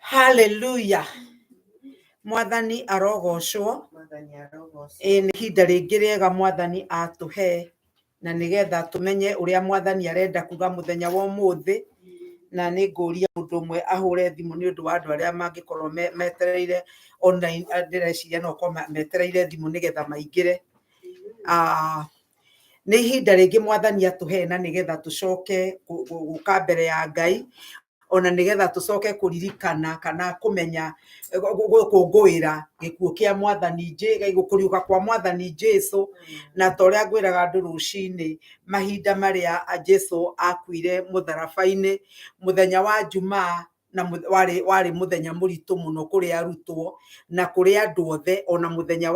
Haleluya. Mwathani arogocwo. Mwathani arogocwo. Ĩĩ nĩ ihinda rĩngĩ rĩega Mwathani atũhe na nĩgetha tũmenye ũrĩa Mwathani arenda kuga mũthenya wa ũmũthĩ. Na nĩ ngũria mũndũ ũmwe ahũre thimũ nĩ ũndũ wa andũ arĩa mangĩkorwo metereire online, ndĩreciria no gũkorwo metereire thimũ nĩgetha maingĩre. Nĩ ihinda rĩngĩ Mwathani atũhe na nĩgetha tũcoke gũka mbere ya Ngai, ona nĩgetha tũcoke kũririkana kana kũmenya gũkũngũĩra gĩkuũ kĩa Mwathani, kũriũka kwa Mwathani Jesu. Na ta ũrĩa ngwĩraga andũ rũcinĩ, mahinda marĩa Jesu akuire mũtharaba-inĩ mũthenya wa Jumaa, na warĩ mũthenya mũritũ mũno kũrĩ arutwo na kũrĩ andũ othe, ona mũthenya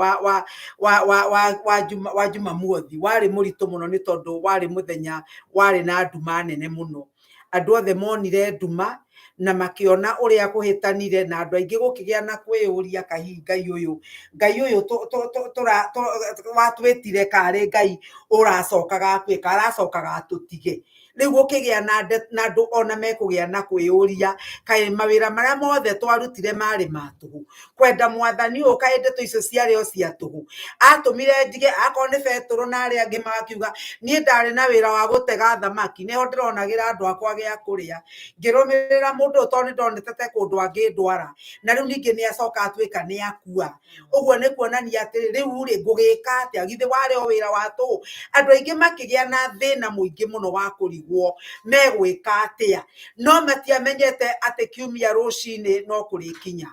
wa Jumamothi warĩ mũritũ mũno, nĩ tondũ warĩ mũthenya warĩ na nduma nene mũno. Andũ othe monire nduma na makĩona ũrĩa kũhĩtanire, na andũ aingĩ gũkĩgĩa na kwĩyũria, kahihi Ngai ũyũ watwĩtire karĩ Ngai ũracokaga akwĩka, aracokaga atũtige. Rĩu gũkĩgĩa na andũ ona mekũgĩa na kwĩyũria, kaĩ mawĩra marĩa mothe twarutire marĩ ma tũhũ? Kwenda Mwathani ũyũ, kaĩ ndeto icio ciarĩ o cia tũhũ? Atũmire ndige, akorwo nĩ Betũrũ na arĩa angĩ magakiuga, niĩ ndarĩ na wĩra wa gũtega thamaki, nĩho ndĩronagĩra andũ akwa gĩa kũrĩa, ngĩrũmĩrĩra mũndũ ũyũ tondũ nĩndonete te kũndũ angĩndwara, na rĩu ningĩ nĩacoka atuĩka nĩakua. Ũguo nĩ kuonania atĩrĩ, rĩu rĩ ngũgĩka atĩa? Githĩ warĩ o wĩra wa tũhũ? Andũ aingĩ makĩgĩa na thĩna mũingĩ mũno wa kũrigwo megwĩka atĩa, no matiamenyete atĩ kiumia rũcinĩ no kũrĩkinya.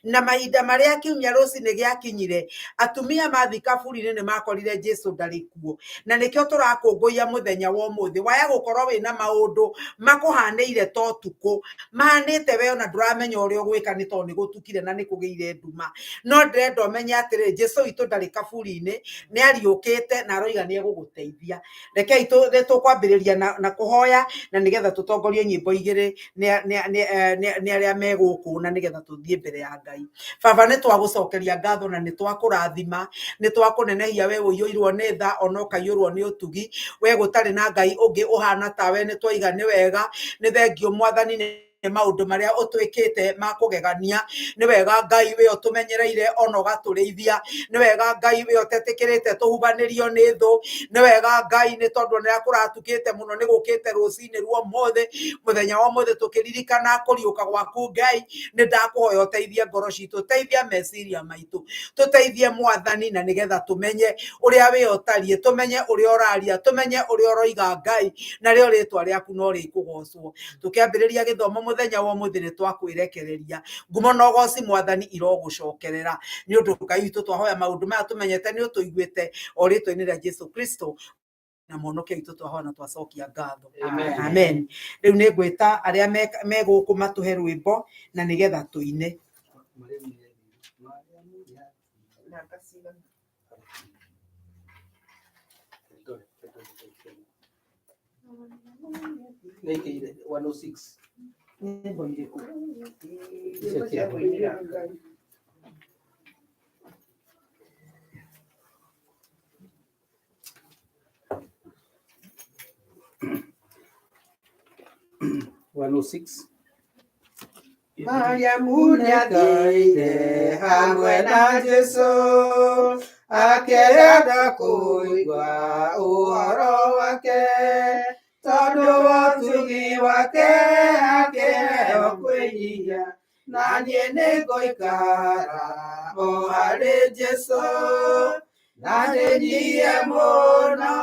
Na mahinda marĩa kiumia rũcinĩ gĩakinyire, atumia mathiĩ kaburi-inĩ nĩ makorire Jesu ndarĩ kuo. Na nĩkĩo tũrakũngũiya mũthenya wa ũmũthĩ. Waya gũkorwo wĩna maũndũ makũhanĩire ta ũtukũ, mahanĩte we ona ndũramenya ũrĩa ũgwĩka nĩ tondũ nĩ gũtukire na nĩ kũgĩire nduma. No ndĩrenda ũmenye atĩrĩrĩ, Jesu witũ ndarĩ kaburi-inĩ, nĩ ariũkĩte na aroiga nĩ egũgũteithia. Rekei nĩ tũkwambĩrĩria na kũhoya, na nĩgetha tũtongorie nyĩmbo igĩrĩ nĩ arĩa me gũkũ, na nĩgetha tũthiĩ mbere ya Ngai. Baba, nĩ twagũcokeria ngatho na nĩ twakũrathima, nĩ twakũnenehia we ũiyũirwo nĩ tha ona ũkaiyũrwo nĩ ũtugi. We gũtarĩ na Ngai ũngĩ ũhana tawe, nĩ twaiga nĩ wega, nĩ thengio Mwathani nĩ maũndũ marĩa ũtwĩkĩte ma kũgegania. Nĩ wega Ngai we ũtũmenyereire ona ũgatũrĩithia. Nĩ wega Ngai we ũtetĩkĩrĩte tũhubanĩrio nĩ thũ. Nĩ wega Ngai nĩ tondũ ona kũratukĩte mũno nĩ gũkĩte rũcinĩ rwa ũmũthĩ, mũthenya wa ũmũthĩ tũkĩririkana kũriũka gwaku Ngai. Nĩ ndakũhoya ũteithie ngoro citũ, ũteithie meciria maitũ, tũteithie Mwathani, na nĩgetha tũmenye ũrĩa we ũtariĩ, tũmenye ũrĩa ũraria, tũmenye ũrĩa ũroiga Ngai, na rĩo rĩtwa rĩaku no rĩkũgocwo. Tũkĩambĩrĩria gĩthomo mũthenya wa ũmũthĩ nĩ twakwĩrekereria. Ngumo na ũgoci Mwathani irogũcokerera, nĩ ũndũ Ngai witũ twahoya maũndũ maya tũmenyete nĩ ũtũiguĩte, o rĩtwa-inĩ rĩa Jesu Kristo na mwonokia witũ twahoya na twacokia ngatho. Amen. Amen. Rĩu nĩ ngwĩta arĩa me gũkũ matũhe rwĩmbo na nĩgetha tũine. Namba cigana? Nĩkĩire 106. Nyĩmbo irĩkũ? Nyĩmbo cia kũinĩra Ngai. One oh six. Mariamu nĩathiire hamwe na Jesu, akĩenda kũigua ũhoro wake, tondũ wa ũtugi wake akĩheo kwĩnyihia, na niĩ nĩngũikara o harĩ Jesu, na ndĩnyihie mũno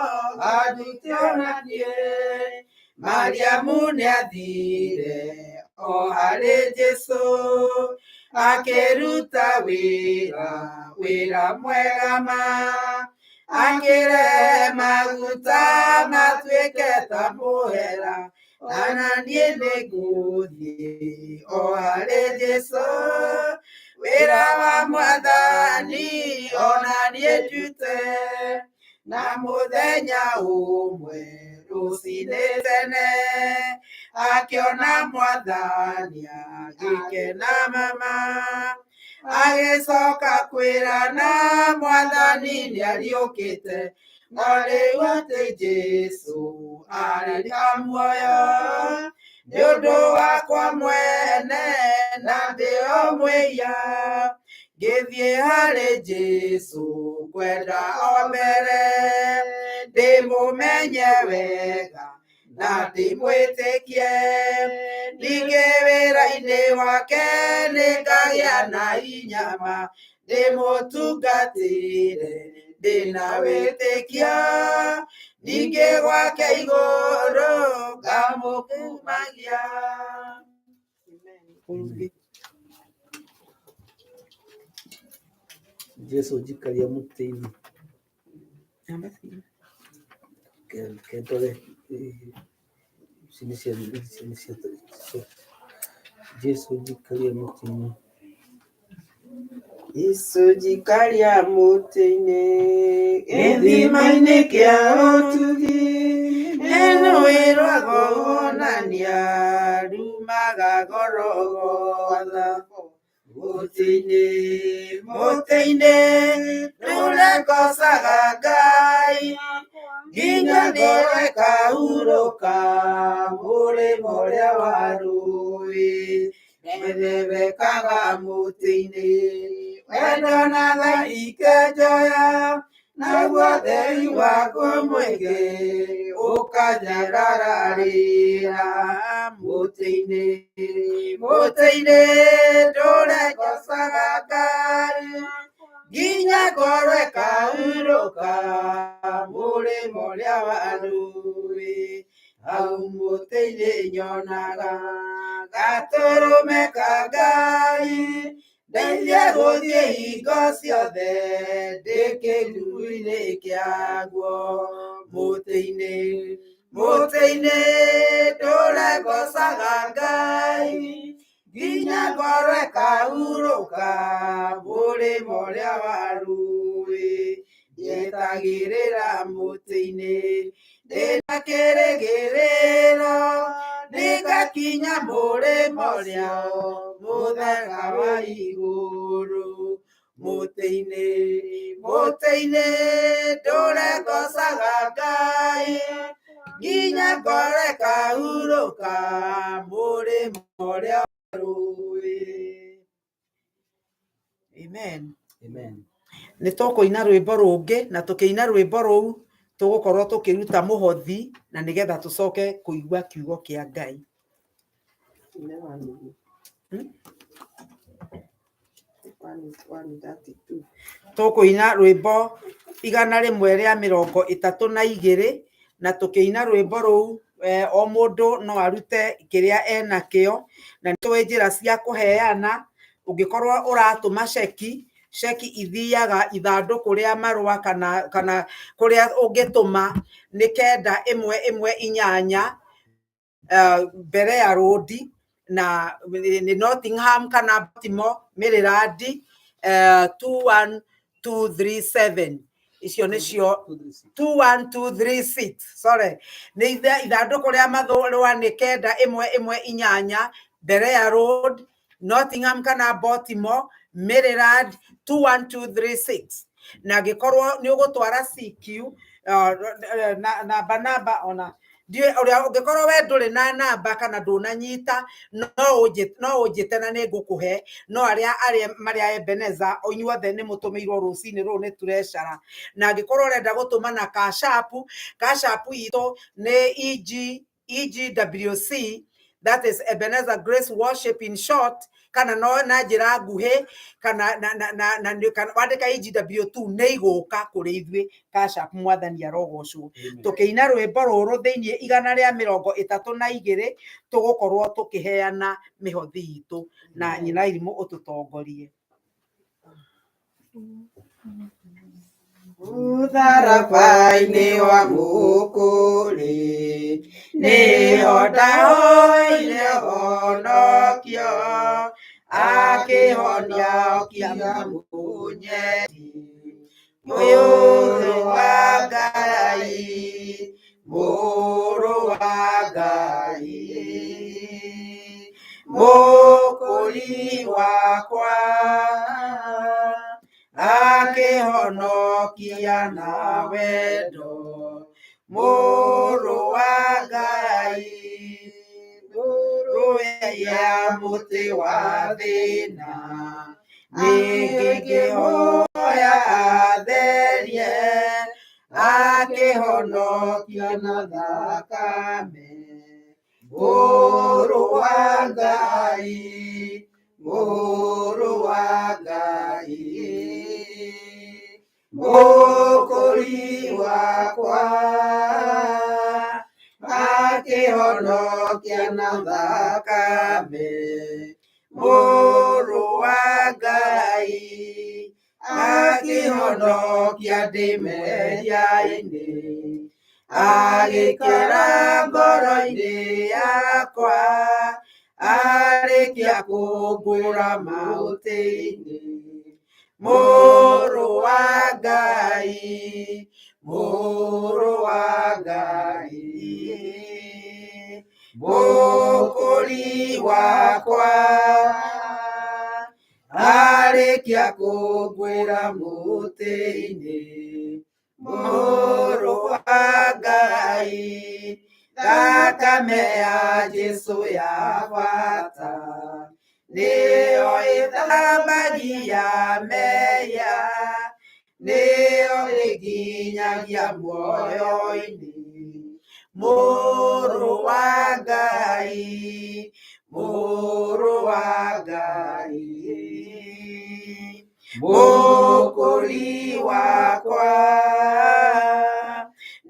andute ona niĩ. Mariamu nĩathire o harĩ Jesu, akĩruta wĩra, wĩra mwega ma, akĩrehe maguta matuĩke ta mũhera, ona niĩ nĩngũthiĩ o harĩ Jesu, wĩra wa Mwathani ona niĩ ndute, na mũthenya ũmwe rũcinĩ tene akĩona Mwathani agĩkena mama, agĩcoka kwĩrana Mwathani nĩariũkĩte, na rĩu atĩ Jesu arĩ na muoyo. Ũndũ wakwa mwene na ndĩ o mwĩhia, ngĩthiĩ harĩ Jesũ ngwenda o mbere, ndĩmũmenye wega na ndĩmwĩtĩkie, ningĩ wĩra-inĩ wake nĩngagĩa na hinya ma, ndĩmũtungatĩre ndĩna wĩtĩkio, ningĩ gwake igũrũ ngamũkumagia. Amen. Jesu njikaria mũtĩ-inĩ. Kendore ici nĩ cia ici nĩ cia Jesu njikaria mũtĩ-inĩ. Jesu njikaria mũtĩ-inĩ, gĩthima-inĩ kĩa ũtugi, Nĩ wĩragwo wonania rumaga Gorogotha. Mũtĩ-inĩ, Mũtĩ-inĩ ndũregocaga Ngai, nginya ngoro ĩkahurũka mũrĩmo ũrĩa wa rũĩ, ndethebekaga mũtĩ-inĩ, wendo na tha ikenjoya, naguo theri waku mũingĩ ũkanyarararĩra mũtĩ-inĩ, mũtĩ-inĩ ndũregocaga Ngai, nginya ngoro ĩkahurũka mũrĩmo ũrĩa wa rũĩ, hau mũtĩ-inĩ nyonaga gatũrũme ka Ngai, ndeithie gũthiĩ hingo ciothe ndĩ kĩruru-inĩ kĩaguo, mũtĩ-inĩ, mũtĩ-inĩ ndũregocaga Ngai, nginya ngoro ĩkahurũka mũrĩmo ũrĩa wa rũĩ, nyetagĩrĩra mũtĩ-inĩ ndĩna kĩrĩgĩrĩro, nĩngakinya mũrĩmo ũrĩa mũthaka wa igũrũ, mũtĩ-inĩ, mũtĩ-inĩ ndũregocaga Ngai, nginya ngoro ĩkahurũka mũrĩmo ũrĩa wa rũĩ. Amen. Amen. Nĩ tũkũina rwĩmbo rũngĩ na tũkĩina rwĩmbo rũu tũgũkorwo tũkĩruta mũhothi na nĩgetha tũcoke kũigua kiugo kĩa Ngai. Tũkũina rwĩmbo 132 na tũkĩina rwĩmbo rũu o mũndũ no arute kĩrĩa enakĩo, na nĩ tũĩ njĩra cia kũheana. Ũngĩkorwo ũratũma ceki, ceki ithiaga ithandũkũ rĩa marũa kana kana kũrĩa ũngĩtũma nĩ 9118 mbere ya rũndi na nĩ Nottingham kana Baltimore Maryland 21237, icio nĩcio 21236, sorry, nĩ ithandũkũ rĩa marũa nĩ 9118 mbere ya road Nottingham kana Baltimore Maryland 21236. Na angĩkorwo nĩ ũgũtwara CQ namba namba ona ndiũĩ ũrĩa ũngĩkorwo we ndũrĩ na namba kana ndũnanyita no ũnjĩte na nĩ ngũkũhe, no arĩa arĩa marĩ a Ebeneza inyuothe nĩ mũtũmĩirwo rũcinĩ rũrũ nĩ turecara. Na angĩkorwo ũrenda gũtũma na Cash App, Cash App itũ nĩ EG EGWC, that is Ebenezer Grace Worship in short, kana no na njĩra nguhĩ kana na na na na kana wandĩka EGW2 nĩ igũka kũrĩ ithuĩ Cash App. Mwathani arogocwo. Tũkĩina rwĩmbo rũrũ thĩinĩ 132 tũgũkorwo tũkĩheana mĩhothi itũ na nyina irimũ ũtũtongorie. Mũtharaba-inĩ wa Mũkũrĩ nĩho ndahoire honokio, akĩhonia mũnyeti, Mũrũ wa Ngai, Mũrũ wa Ngai, Mũkũri wakwa, akĩhonokia na wendo, Mũrũ wa Ngai, ya mũtĩ wa thĩna ningĩ ngĩhoya atherie akĩhonokia na thakame mũrũ wa Ngai mũrũ wa Ngai mũkũri wakwa akĩhonokia na thakame mũrũ wa Ngai akĩhonokia ndĩ mehia-inĩ agĩikara ngoro-inĩ yakwa arĩkia kũngũra mũtĩ-inĩ mũrũ wa Ngai mũrũ wa Ngai mũkũri wakwa arĩkia kũngwĩra mũtĩ-inĩ mũrũ wa Ngai thakame ya Jesũ ya bata nĩyo ĩthambagia mehia nĩyo ĩnginyagia muoyo-inĩ mũrũ wa Ngai mũrũ wa Ngai mũkũri wakwa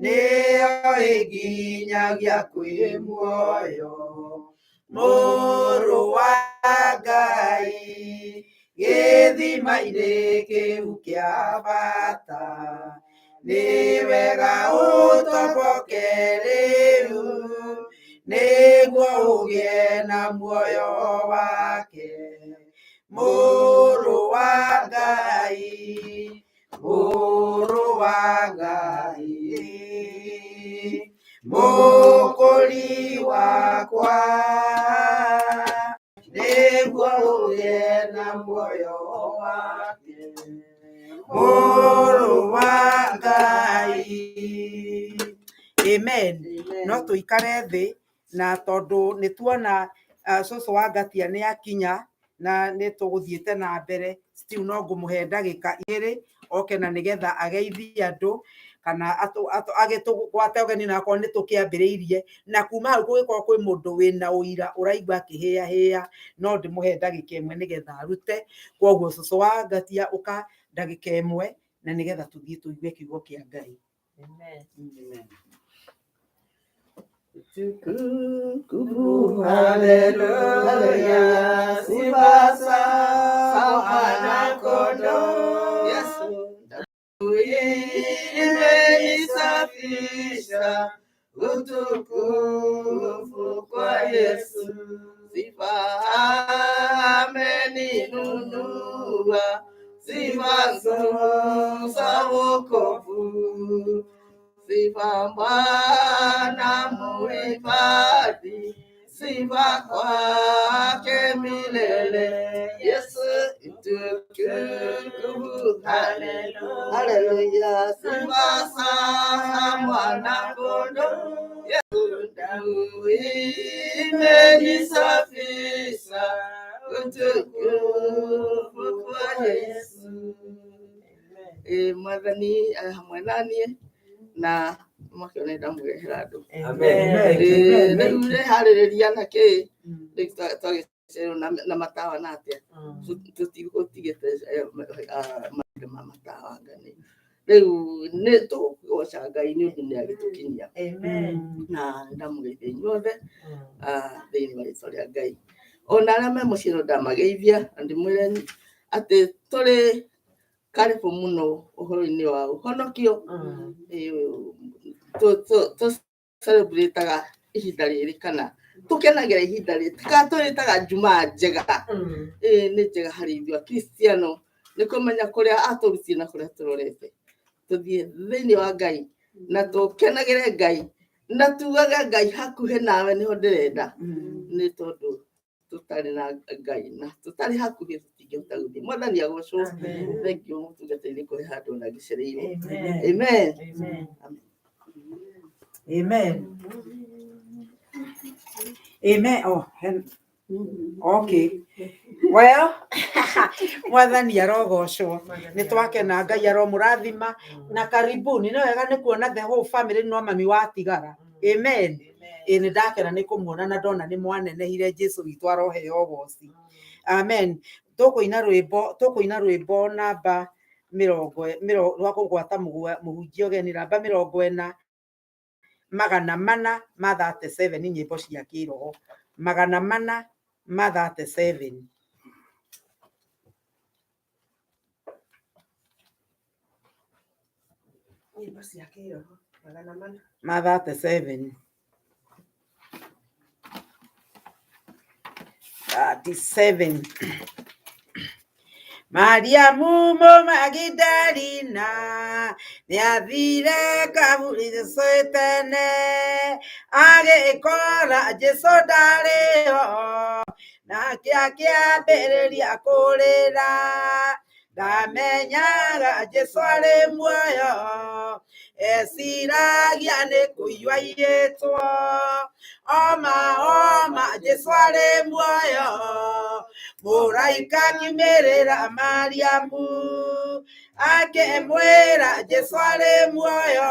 nĩyo ĩnginyagia kwĩ muoyo mũrũ wa Ngai gĩthima-inĩ kĩu kĩa bata nĩ wega ũtoboke rĩu nĩguo ũgĩe na muoyo wake mũrũ wa Ngai mũrũ wa Ngai mũkũri wakwa nĩguo ũgĩe na muoyo wake mũrũ wa Ngai. Amen. No tũikare thĩ na tondũ nĩ tuona cũcũ wa Ngatia nĩ akinya na nĩ tũgũthiĩte na mbere still no ngũmũhe ndagĩka igĩrĩ oke na nĩgetha ageithie andũ kana agĩtũgwate ũgeni na akorwo nĩ tũkĩambĩrĩirie na kuma hau kũngĩkorwo kwĩ mũndũ wĩna ũira ũraigua akĩhĩahĩa no ndĩmũhe ndagĩka ĩmwe nĩgetha arute. Koguo cũcũ wa Ngatia ũka ndagĩka ĩmwe na nĩgetha tũthiĩ tũigue kiugo kĩa Ngai. Amen. Amen. Tukufu, haleluya, sifa za Mwana-Kondoo. Yesu, damu imenisafisha, utukufu kwa Yesu. Sifa ameninunua, sifa za wokovu. Sifa Bwana muhifadhi, sifa kwake milele. Yesu utukufu, haleluya, sifa za Mwana-Kondoo. Yesu damu imenisafisha, utukufu kwa Yesu. Mwathani hamwe naniĩ na mwakĩona ndamũrehera andũ. Amen. Rĩu reharĩrĩria na kĩ rĩu twagĩcererwo na matawa na atĩa tũtigũtigĩte mahinda ma matawa ngani rĩu nĩ tũkũgoca Ngai nĩ ũndũ nĩ agĩtũkinyia na ndamũgeithia inyuothe thĩinĩ wa rĩtwa rĩa Ngai ona arĩa me mũciĩ no ndamageithia na ndĩmwĩre atĩ tũrĩ karibu mũno ũhoro-inĩ wa ũhonokio. Tũ celebrate-aga ihinda rĩrĩ kana tũkenagĩra ihinda rĩrĩ kana tũrĩtaga Jumaa njega. Nĩ njega harĩ ithuĩ Akristiano nĩ kũmenya kũrĩa atũrutire na kũrĩa tũrorete tũthiĩ thĩinĩ wa Ngai na tũkenagĩre Ngai na tugage Ngai hakuhĩ nawe nĩho ndĩrenda nĩ tondũ tũtarĩ na Ngai na tũtarĩ hakuhĩ tũtingĩhota gũthiĩ. Mwathani agocwo. Thank you mũtungatĩri kũhe handũ na ngĩcereirwo. Amen. Amen. Amen. Oh, Okay, well, Mwathani arogocwo. Nĩ twakena, Ngai aromũrathima na karibuni. Nĩ wega nĩ kuona the whole family, no mami watigara. Amen. Ĩ nĩ ndakena nĩ kũmuona na ndona nĩ mwanenehire. Jesu witũ aroheo ũgoci. Amen. Tũkũina rwĩmbo namba mĩrongo rwa kũgwata mũhunjia ũgeni, namba 437, nyĩmbo cia kĩroho, 437. Nyĩmbo cia kĩroho 400. Ma 37, 37. Mariamu Mũmagidalina nĩathire kaburi Jesũ tene, agĩkora Jesũ ndarĩ ho, nake akĩambĩrĩria kũrĩra. Ndamenyaga Jesũ arĩ muoyo, eciragia nĩ kũiywo aiyĩtwo. Oma oma, Jesũ arĩ muoyo. Mũraika akiumĩrĩra Mariamu, akĩmwĩra Jesũ arĩ muoyo,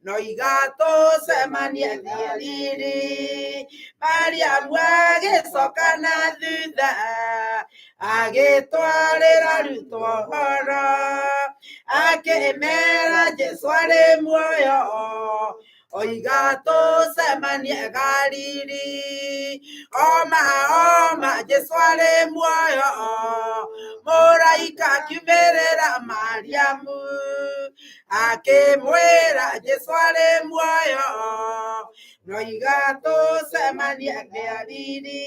no igatũcemanie Galili. Mariamu agĩcoka na thutha, agĩtwarĩra arutwo ũhoro, akĩmera Jesũ arĩ muoyo, oiga tũcemanie Galili. Oma oma, Jesũ arĩ muoyo. Mũraika akiumĩrĩra Mariamu, akĩmwĩra Jesũ arĩ muoyo, noiga tũcemanie Galili.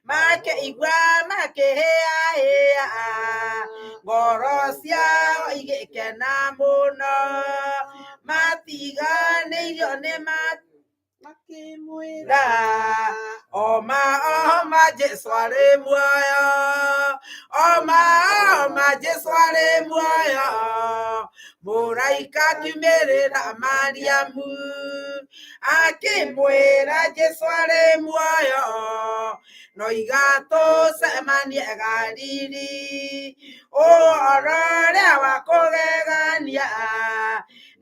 Makĩigua makĩhĩahĩa, ngoro ciao igĩkena mũno, matiganĩirio nĩ Makĩmwĩra oma oma, Jesũ arĩ muoyo. Oma oma, Jesũ arĩ muoyo. Mũraika akiumĩrĩra Mariamu, akĩmwĩra Jesũ arĩ muoyo, noiga tũcemanie Galili. Ũhoro ũrĩa wa kũgegania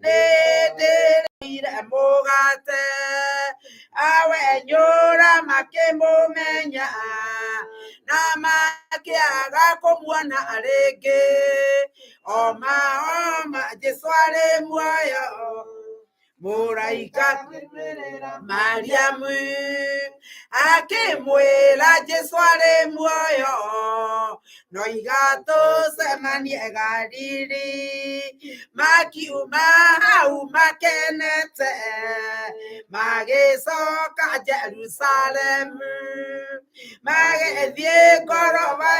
nĩ ndĩrĩire mũgate, awenyũra makĩmũmenya, na makĩaga kũmuona rĩngĩ. Oma oma, Jesũ arĩ muoyo. Mũraika Mariamu akĩmwĩra Jesũ arĩ muoyo, noiga tũcemanie Galili. Makiuma hau makenete, magĩcoka Jerusalemu, magĩthiĩ ngoroba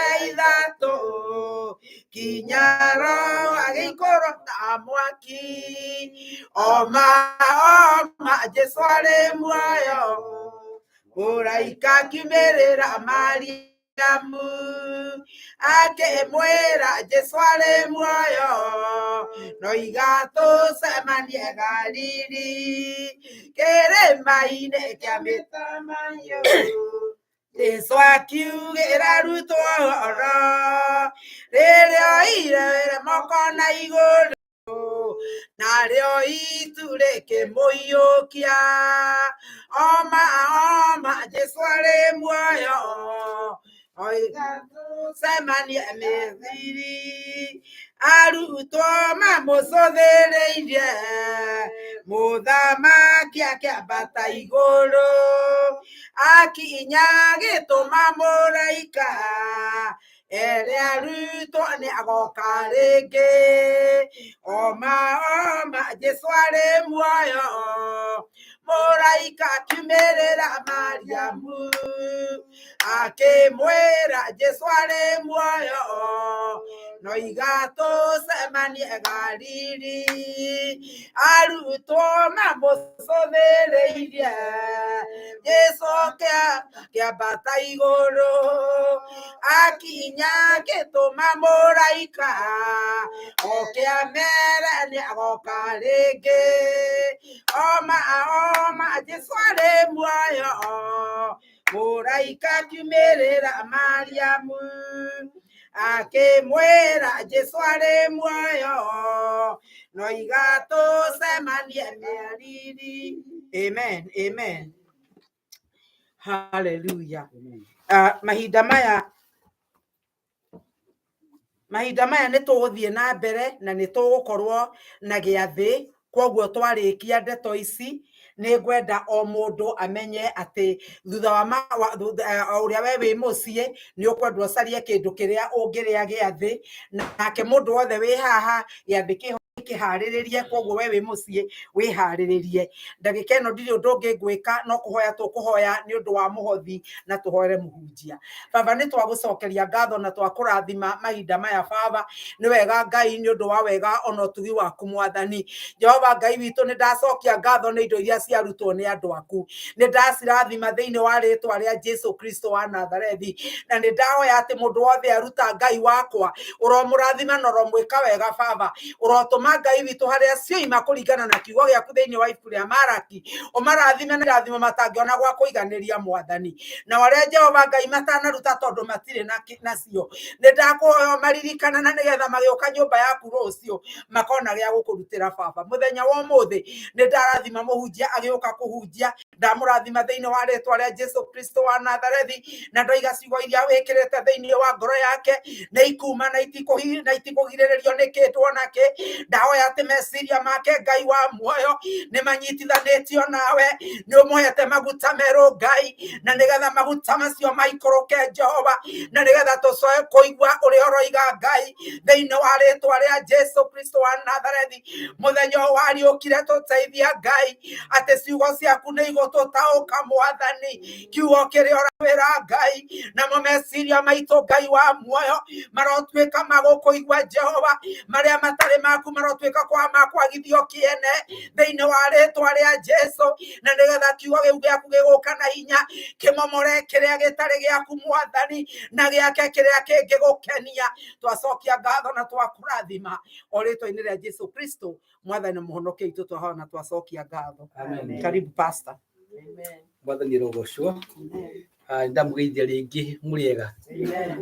3, kinya Roho agĩikũrũka mwaki. Oma oma, Jesũ arĩ muoyo. Mũraika akiumĩrĩra Mariamu, akĩmwĩra Jesũ arĩ muoyo, noiga tũcemanie Galili, kĩrĩma-inĩ kĩa mĩtamaiyũ. Jesũ akiugĩra arutwo ũhoro rĩrĩa oire moko na igũrũ, narĩo itu rĩkĩmũiyũkia. Oma oma, Jesũ arĩ muoyo, oiga tũcemanie mĩthiri. Arutwo mamũcũthĩrĩirie, mũthamaki akĩambata igũrũ, akinya agĩtũma mũraika ere arutwo nĩ agoka rĩngĩ. Oma oma, Jesũ arĩ muoyo. Mũraika akiumĩrĩra Mariamu, akĩmwĩra Jesũ arĩ muoyo, noiga tũcemanie Galili. Arutwo mamũcũthĩrĩirie, Jesũ kĩambata igũrũ, akinya akĩtũma mũraika oke amere nĩ agoka rĩngĩ. Oma oma, Jesũ arĩ muoyo. Mũraika akiumĩrĩra Mariamu akĩmwĩra Jesũ arĩ muoyo no iga tũcemanie mĩariri. Amen, amen. Hallelujah. Mahinda maya mahinda maya nĩ tũgũthiĩ na mbere na nĩ tũgũkorwo na gĩathĩ. Koguo twarĩkia ndeto ici nĩ ngwenda o mũndũ amenye atĩ thutha wa o ũrĩa we wĩ mũciĩ nĩ ũkwendwo ũcarie kĩndũ kĩrĩa ũngĩrĩa gĩathĩ, nake mũndũ wothe wĩ haha gĩathĩ kĩho kĩharĩrĩrie. Koguo we wĩ mũciĩ wĩharĩrĩrie. Ndagĩka ĩno ndirĩ ũndũ ũngĩ ngwĩka no kũhoya tũkũhoya nĩ ũndũ wa mũhothi na tũhoere mũhunjia. Baba, nĩ twagũcokeria ngatho na twakũrathima mahinda maya. Baba, nĩ wega Ngai nĩ ũndũ wa wega ona ũtugi waku. Mwathani Jehova Ngai witũ, nĩ ndacokia ngatho nĩ indo iria ciarutwo nĩ andũ aku. Nĩ ndacirathima thĩinĩ wa rĩtwa rĩa Jesu Kristo wa Nazarethi, na nĩ ndahoya atĩ mũndũ wothe aruta, Ngai wakwa, ũromũrathima na ũromwĩka wega. Baba, ũrotũma Ngai witũ harĩa cioima kũringana na kiugo gĩaku thĩinĩ wa ibuku rĩa Maraki, ũmarathime na irathimo matangĩona gwa kũiganĩria. Mwathani, na arĩa Jehova Ngai matanaruta tondũ matirĩ nacio, nĩ ndakũhoya ũmaririkana na nĩgetha magĩũka nyũmba yaku rũciũ makona gĩa gũkũrutĩra. Baba, mũthenya wa ũmũthĩ nĩ ndarathima mũhunjia agĩũka kũhunjia. Ndamũrathima thĩinĩ wa rĩtwa rĩa Jesu Kristo wa Nazarethi, na ndoiga ciugo iria wĩkĩrĩte thĩinĩ wa ngoro yake nĩ ikuma na itikũgirĩrĩrio nĩ kĩndũ ona kĩ. Ndahoya atĩ meciria make, Ngai wa muoyo, nĩ manyitithanĩtio nawe. Nĩ ũmũhete maguta merũ, Ngai, na nĩgetha maguta macio maikũrũke, Jehova, na nĩgetha tũcoe kũigua ũrĩa ũroiga, Ngai, thĩinĩ wa rĩtwa rĩa Jesu Kristo wa Nazarethi. Mũthenya ũyũ wariũkire, tũteithia, Ngai, atĩ ciugo ciaku nĩ igũtũtaũka. Mwathani, kiugo kĩrĩa ũrawĩra, Ngai, namo meciria maitũ, Ngai wa muoyo, marotuĩka magũkũigua. Jehova, marĩa matarĩ maku marotuĩka kwa makwagithio kĩene thĩinĩ wa rĩtwa rĩa Jesu, na nĩgetha kiugo gĩu gĩaku gĩgũka na hinya kĩmomore kĩrĩa gĩtarĩ gĩaku, Mwathani, na gĩake kĩrĩa kĩngĩgũkenia. Twacokia ngatho na twakũrathima o rĩtwa-inĩ rĩa Jesu Kristo, Mwathani na mũhonokia witũ, twahoya na twacokia ngatho. Amen. Karibu, Pastor. Mwathani rogocwo. Ndamũgeithia rĩngĩ, mũrĩega?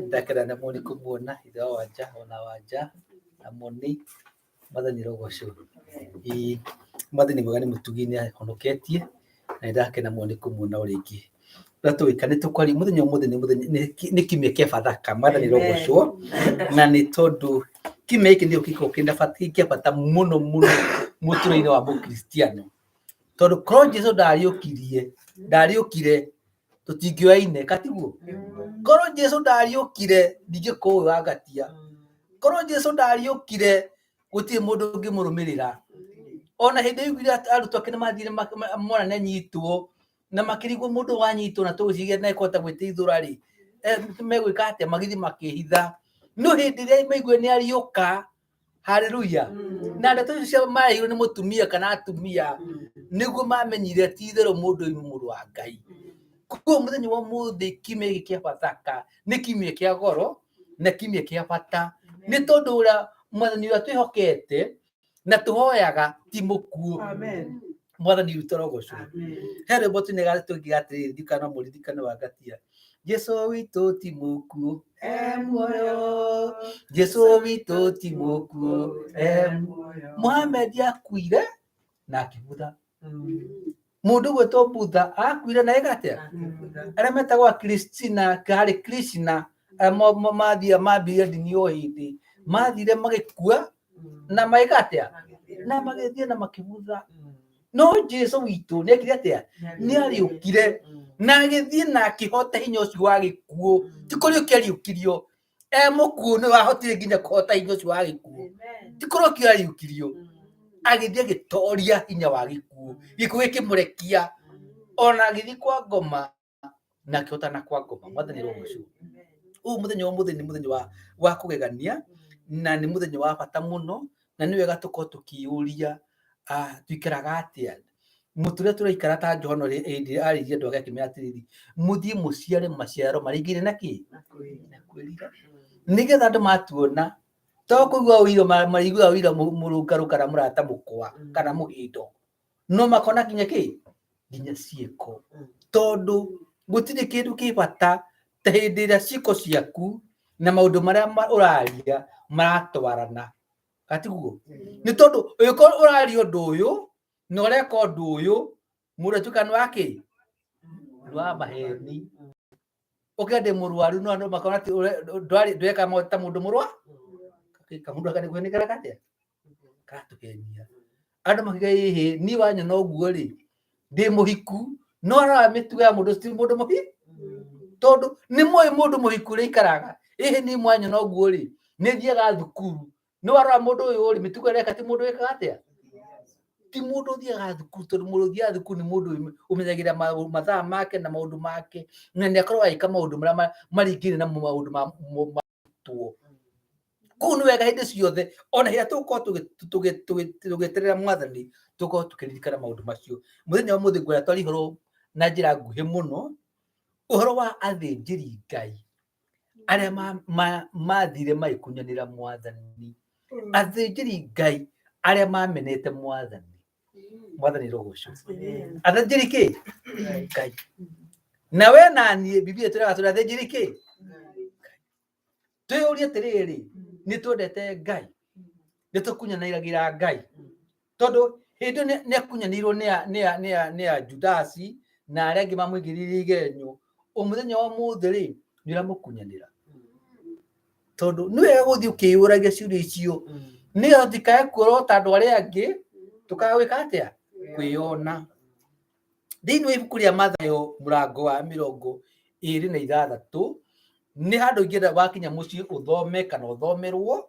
Ndakena na moni kũmuona ithe wa Wanja ona Wanja na moni. Mwathani rogocwo. Ĩĩ, Mwathani mwega, nĩ mũtugi, nĩ ahonoketie na nĩ ndakena mũno nĩ kũmuona o rĩngĩ. Ũrĩa tũgwĩka nĩ tũkwaria mũthenya ũmũthĩ nĩ mũthenya nĩ kiumia kĩa Bathaka. Mwathani rogocwo. Na nĩ tondũ kiumia gĩkĩ nĩkĩo gĩkoragwo kĩna bata, kĩa bata mũno mũno mũtũrĩre-inĩ wa mũkristiano, tondũ korwo Jesu ndariũkirie, ndariũkire, tũtingĩoyaine katiguo. Korwo Jesu ndariũkire, ndingĩkorwo wĩ wangatia. Korwo Jesu ndariũkire, gũtirĩ mũndũ ũngĩmũrũmĩrĩra. Ona hĩndĩ ĩyo aiguire atĩ arutwo ake nĩ mathire mona nĩ anyitwo na makĩrigwo mũndũ wanyitwo na tũgĩciria na ekũhota gwĩteithũra rĩ, megwĩka atĩa? Magĩthiĩ makĩhitha. No hĩndĩ ĩrĩa maiguire nĩ ariũka, haleluya, na ndeto icio cia mareirwo nĩ mũtumia kana atumia, nĩguo mamenyire ti itherũ mũndũ ũyũ nĩ mũrũ wa Ngai. Koguo mũthenya wa ũmũthĩ, kiumia gĩkĩ kĩa Bathaka nĩ kiumia kĩa goro na kiumia kĩa bata, nĩ tondũ ũrĩa Mwathani ũrĩa twĩhokete na tũhoyaga ti mũkuũ. Amen. Mwathani witũ arogocwo. Amen. He rwĩmbo tũinaga tũngiuga atĩrĩrĩ, ndirikana mũririkane wa ngatia, Jesu witũ ti mũkuũ, e muoyo. Jesu witũ ti mũkuũ, e muoyo. Muhammad akuire na akĩbutha. Mũndũ ũgwĩtwo Butha akuire na ĩka atĩa? Arĩa metagwo Kristina harĩ Krishna, arĩa mathire mambirie ndini o hĩndĩ mathire magĩkua na magĩka atĩa? Na magĩthiĩ na makĩbutha. No Jesu witũ nĩ ekire atĩa? Nĩ ariũkire na agĩthiĩ na akĩhota hinya ũcio wa gĩkuũ. Ti kũriũkia ariũkirio e mũkuũ, nĩ wahotire nginya kũhota hinya ũcio wa gĩkuũ. Ti kũriũkio ariũkirio, agĩthiĩ agĩtoria hinya wa gĩkuũ, gĩkuũ gĩkĩmũrekia, ona agĩthiĩ kwa ngoma na akĩhotana kwa ngoma. Mwathani rogocwo. Ũyũ mũthenya wa ũmũthĩ nĩ mũthenya wa kũgegania na nĩ mũthenya wa bata mũno, na nĩ wega tũkorwo tũkĩyũria, tuikaraga atĩa mũtũrĩre tũraikara ta Johana ũrĩa hĩndĩ ĩrĩa arĩirie andũ ake akĩmera atĩrĩrĩ, mũthiĩ mũciare maciaro maringaine na kĩ? Na kwĩrira, nĩgetha andũ matuona to kũigua ũira, marĩiguaga ũira mũrũngarũ kana mũrata mũkwa kana mũhĩndo, no makona nginya kĩ? Nginya ciĩko, tondũ Gũtirĩ kĩndũ kĩ bata ta hĩndĩ ĩrĩa ciĩko ciaku na maũndũ marĩa ũraria maratwarana. Gatiguo? Nĩ tondũ ũngĩkorwo ũraria ũndũ ũyũ na ũreka ũndũ ũyũ, mũndũ atuĩka nĩ wa kĩ? Nĩ wa maheni. Ũke ndĩ mũrwaru no andũ makona atĩ ndwarĩ ndweka maũndũ ta mũndũ mũrwa. Kamũndũ aka nĩguo nĩ kareka atĩa? Karatũhenia. Andũ makiuga ĩhĩ, niĩ wanyona ũguo rĩ, ndĩ mũhiku, no arora mĩtugo ya mũndũ ti mũndũ mũhi tondũ nĩ moĩ mũndũ mũhiku ũrĩa aikaraga. Ĩhĩ niĩ mwanyona ũguo rĩ, nĩ thiaga thukuru, no arora mũndũ ũyũ rĩ, mĩtugo ĩrĩa eka ti mũndũ wĩkaga atĩa? Ti mũndũ ũthiaga thukuru, tondũ mũndũ ũthiaga thukuru nĩ mũndũ ũmenyagĩrĩra mathaa make na maũndũ make, na nĩ akoragwo agĩka maũndũ marĩa maringaine na maũndũ ma arutwo. Kũu nĩ wega hĩndĩ ciothe ona hĩrĩa tũgũkorwo tũgĩeterera mwathani tũkorwo tũkĩririkana maũndũ macio. Mũthenya wa ũmũthĩ ngwenda twarie ũhoro na njĩra nguhĩ mũno, ũhoro wa athĩnjĩri Ngai arĩa mathire magĩkunyanĩra mwathani. Athĩnjĩri Ngai arĩa mamenete mwathani. Mwathani rũgocwo. Athĩnjĩri kĩ? Ngai. Na we na niĩ Biblia ĩtwĩraga tũrĩ athĩnjĩri kĩ? Twĩyũrie atĩrĩrĩ, nĩ twendete Ngai? Nĩ tũkunyanĩragĩra Ngai? Tondũ hĩndĩ ĩyo nĩ akunyanĩirwo nĩ a Judasi na arĩa angĩ mamũigĩrĩire igenyo. Mũthenya wa ũmũthĩ rĩ, nĩ ũramũkunyanĩra? Tondũ nĩ wega gũthiĩ ũkĩyũragia ciũria icio, nĩgetha tũtikae kuorota andũ arĩa angĩ, tũkaga gwĩka atĩa? Kwĩyona. Thĩinĩ wa ibuku rĩa Mathayo mũrango wa 26, nĩ handũ ingĩenda wakinya mũciĩ ũthome kana ũthomerwo,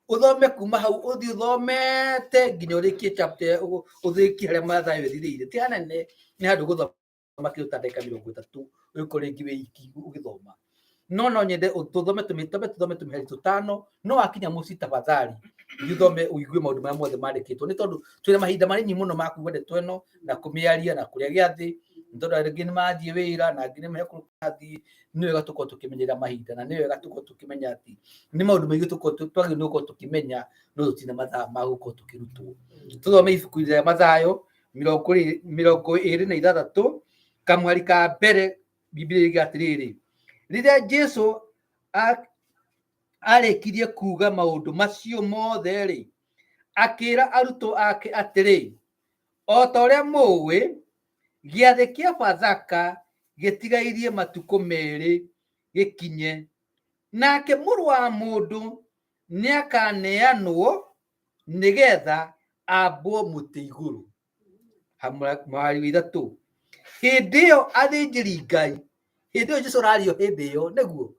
ũthome kuma hau ũthiĩ ũthomete nginya ũrĩkie chapter, ũrĩkie harĩa Mathayo ĩthirĩire. Ti hanene, nĩ handũ ũgũthoma kĩndũ ta ndagĩka 30 ũgĩkorwo rĩngĩ wĩ iki ũgĩthoma. No no nyende tũthome tũmĩtombe tũthome tũmĩhari tũtano, no wakinya mũciĩ tafadhali thiĩ ũthome ũigue maũndũ marĩa mothe mandĩkĩtwo, nĩ tondũ twĩna mahinda manini mũno ma kuigua ndeto ĩno na kũmĩaria na kũrĩa gĩathĩ, nĩ tondũ angĩ nĩ mathiĩ wĩra na angĩ nĩ mekũrĩa mathiĩ. Nĩ wega tũkorwo tũkĩmenyerera mahinda na nĩ wega tũkorwo tũkĩmenya atĩ nĩ maũndũ maingĩ tũkorwo twagĩrĩirwo nĩ gũkorwo tũkĩmenya, no tũtirĩ na mathaa ma gũkorwo tũkĩrutwo. Tũthome ibuku rĩa Mathayo 26 kamũhari ka mbere. Biblia ĩiga atĩrĩrĩ, rĩrĩa Jesu arĩkirie kuuga maũndũ macio mothe-rĩ, akĩra arutwo ake atĩrĩ, o ta ũrĩa mũũĩ, gĩathĩ kĩa Bathaka gĩtigairie matukũ 2 gĩkinye, nake Mũrũ wa Mũndũ nĩakaneanwo nĩgetha ambwo mũtĩ igũrũ. Mũhari wa 3, hĩndĩ ĩyo athĩnjĩri Ngai, hĩndĩ ĩyo Jesu arario hĩndĩ ĩyo nĩguo,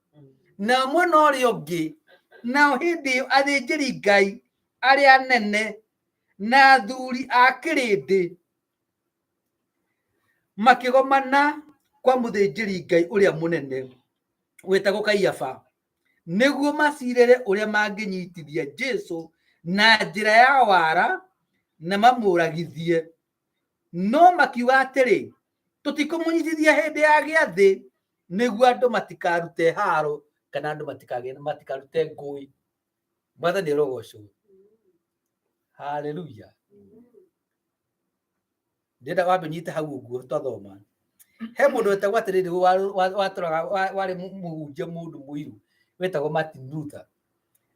na mwena ũrĩa ũngĩ nao hĩndĩ ĩyo athĩnjĩri Ngai arĩa anene na athuri a kĩrĩndĩ makĩgomana kwa mũthĩnjĩri Ngai ũrĩa mũnene wetagwo Kaiafa, nĩguo macirĩre ũrĩa mangĩnyitithia Jesu na njĩra ya wara na mamũragithie. No makiuga atĩrĩ, tũtikũmũnyitithia hĩndĩ ya gĩathĩ, nĩguo andũ matikarute haro kana andũ matikarute ngũĩ. Mwathani arogocwo. Haleluya. Ndĩrenda wambe nyite hau ũguo twathoma. He mũndũ wetagwo atĩrĩrĩ, watũraga warĩ mũhunjia mũndũ mũirũ wetagwo Martin Luther.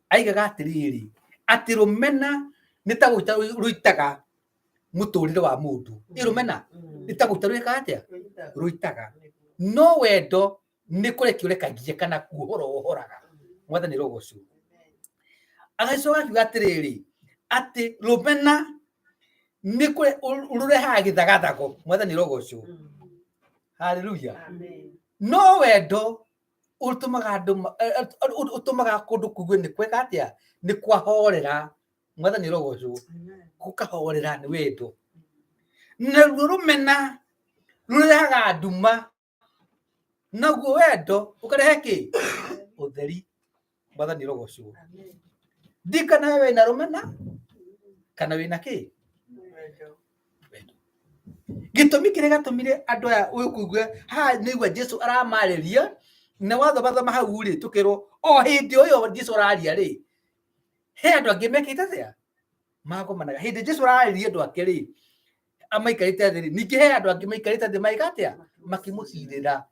Aigaga atĩrĩrĩ, atĩ rũmena nĩ ta gũita rũitaga mũtũrĩre wa mũndũ. Ĩ rũmena nĩ ta gũita rwĩkaga atĩa? Rũitaga. No wendo nĩ kũrekia ũrekagia kana kuohora wohoraga. Mwathani rogocwo. Agĩcoka akiuga atĩrĩrĩ, atĩ rũmena nĩ rũrehaga gĩthagathago. Mwathani rogocwo. Haleluya. No wendo ũtũmaga andũ ũtũmaga kũndũ kũigue nĩ kwega atĩa, nĩ kwahorera. Mwathani rogocwo. Gũkahorera nĩ wendo. Naruo rũmena rũrehaga nduma, naguo wendo ũkarehe kĩ? Ũtheri. Mwathani rogocwo. Ndikana we wĩna rũmena kana wĩna kĩ? Wendo. Gĩtũmi kĩrĩa gĩatũmire andũ aya ũkũigua haha nĩigua Jesu aramarĩria, na wathomathoma hau rĩ, tũkerwo o hĩndĩ o ĩyo Jesu araria rĩ, he andũ angĩ mekĩte atĩa? Magomanaga. Hĩndĩ Jesu ararĩria andũ ake rĩ, amaikarĩte thĩ rĩ, ningĩ he andũ angĩ maikarĩte thĩ magĩka atĩa? Makĩmũcirĩra.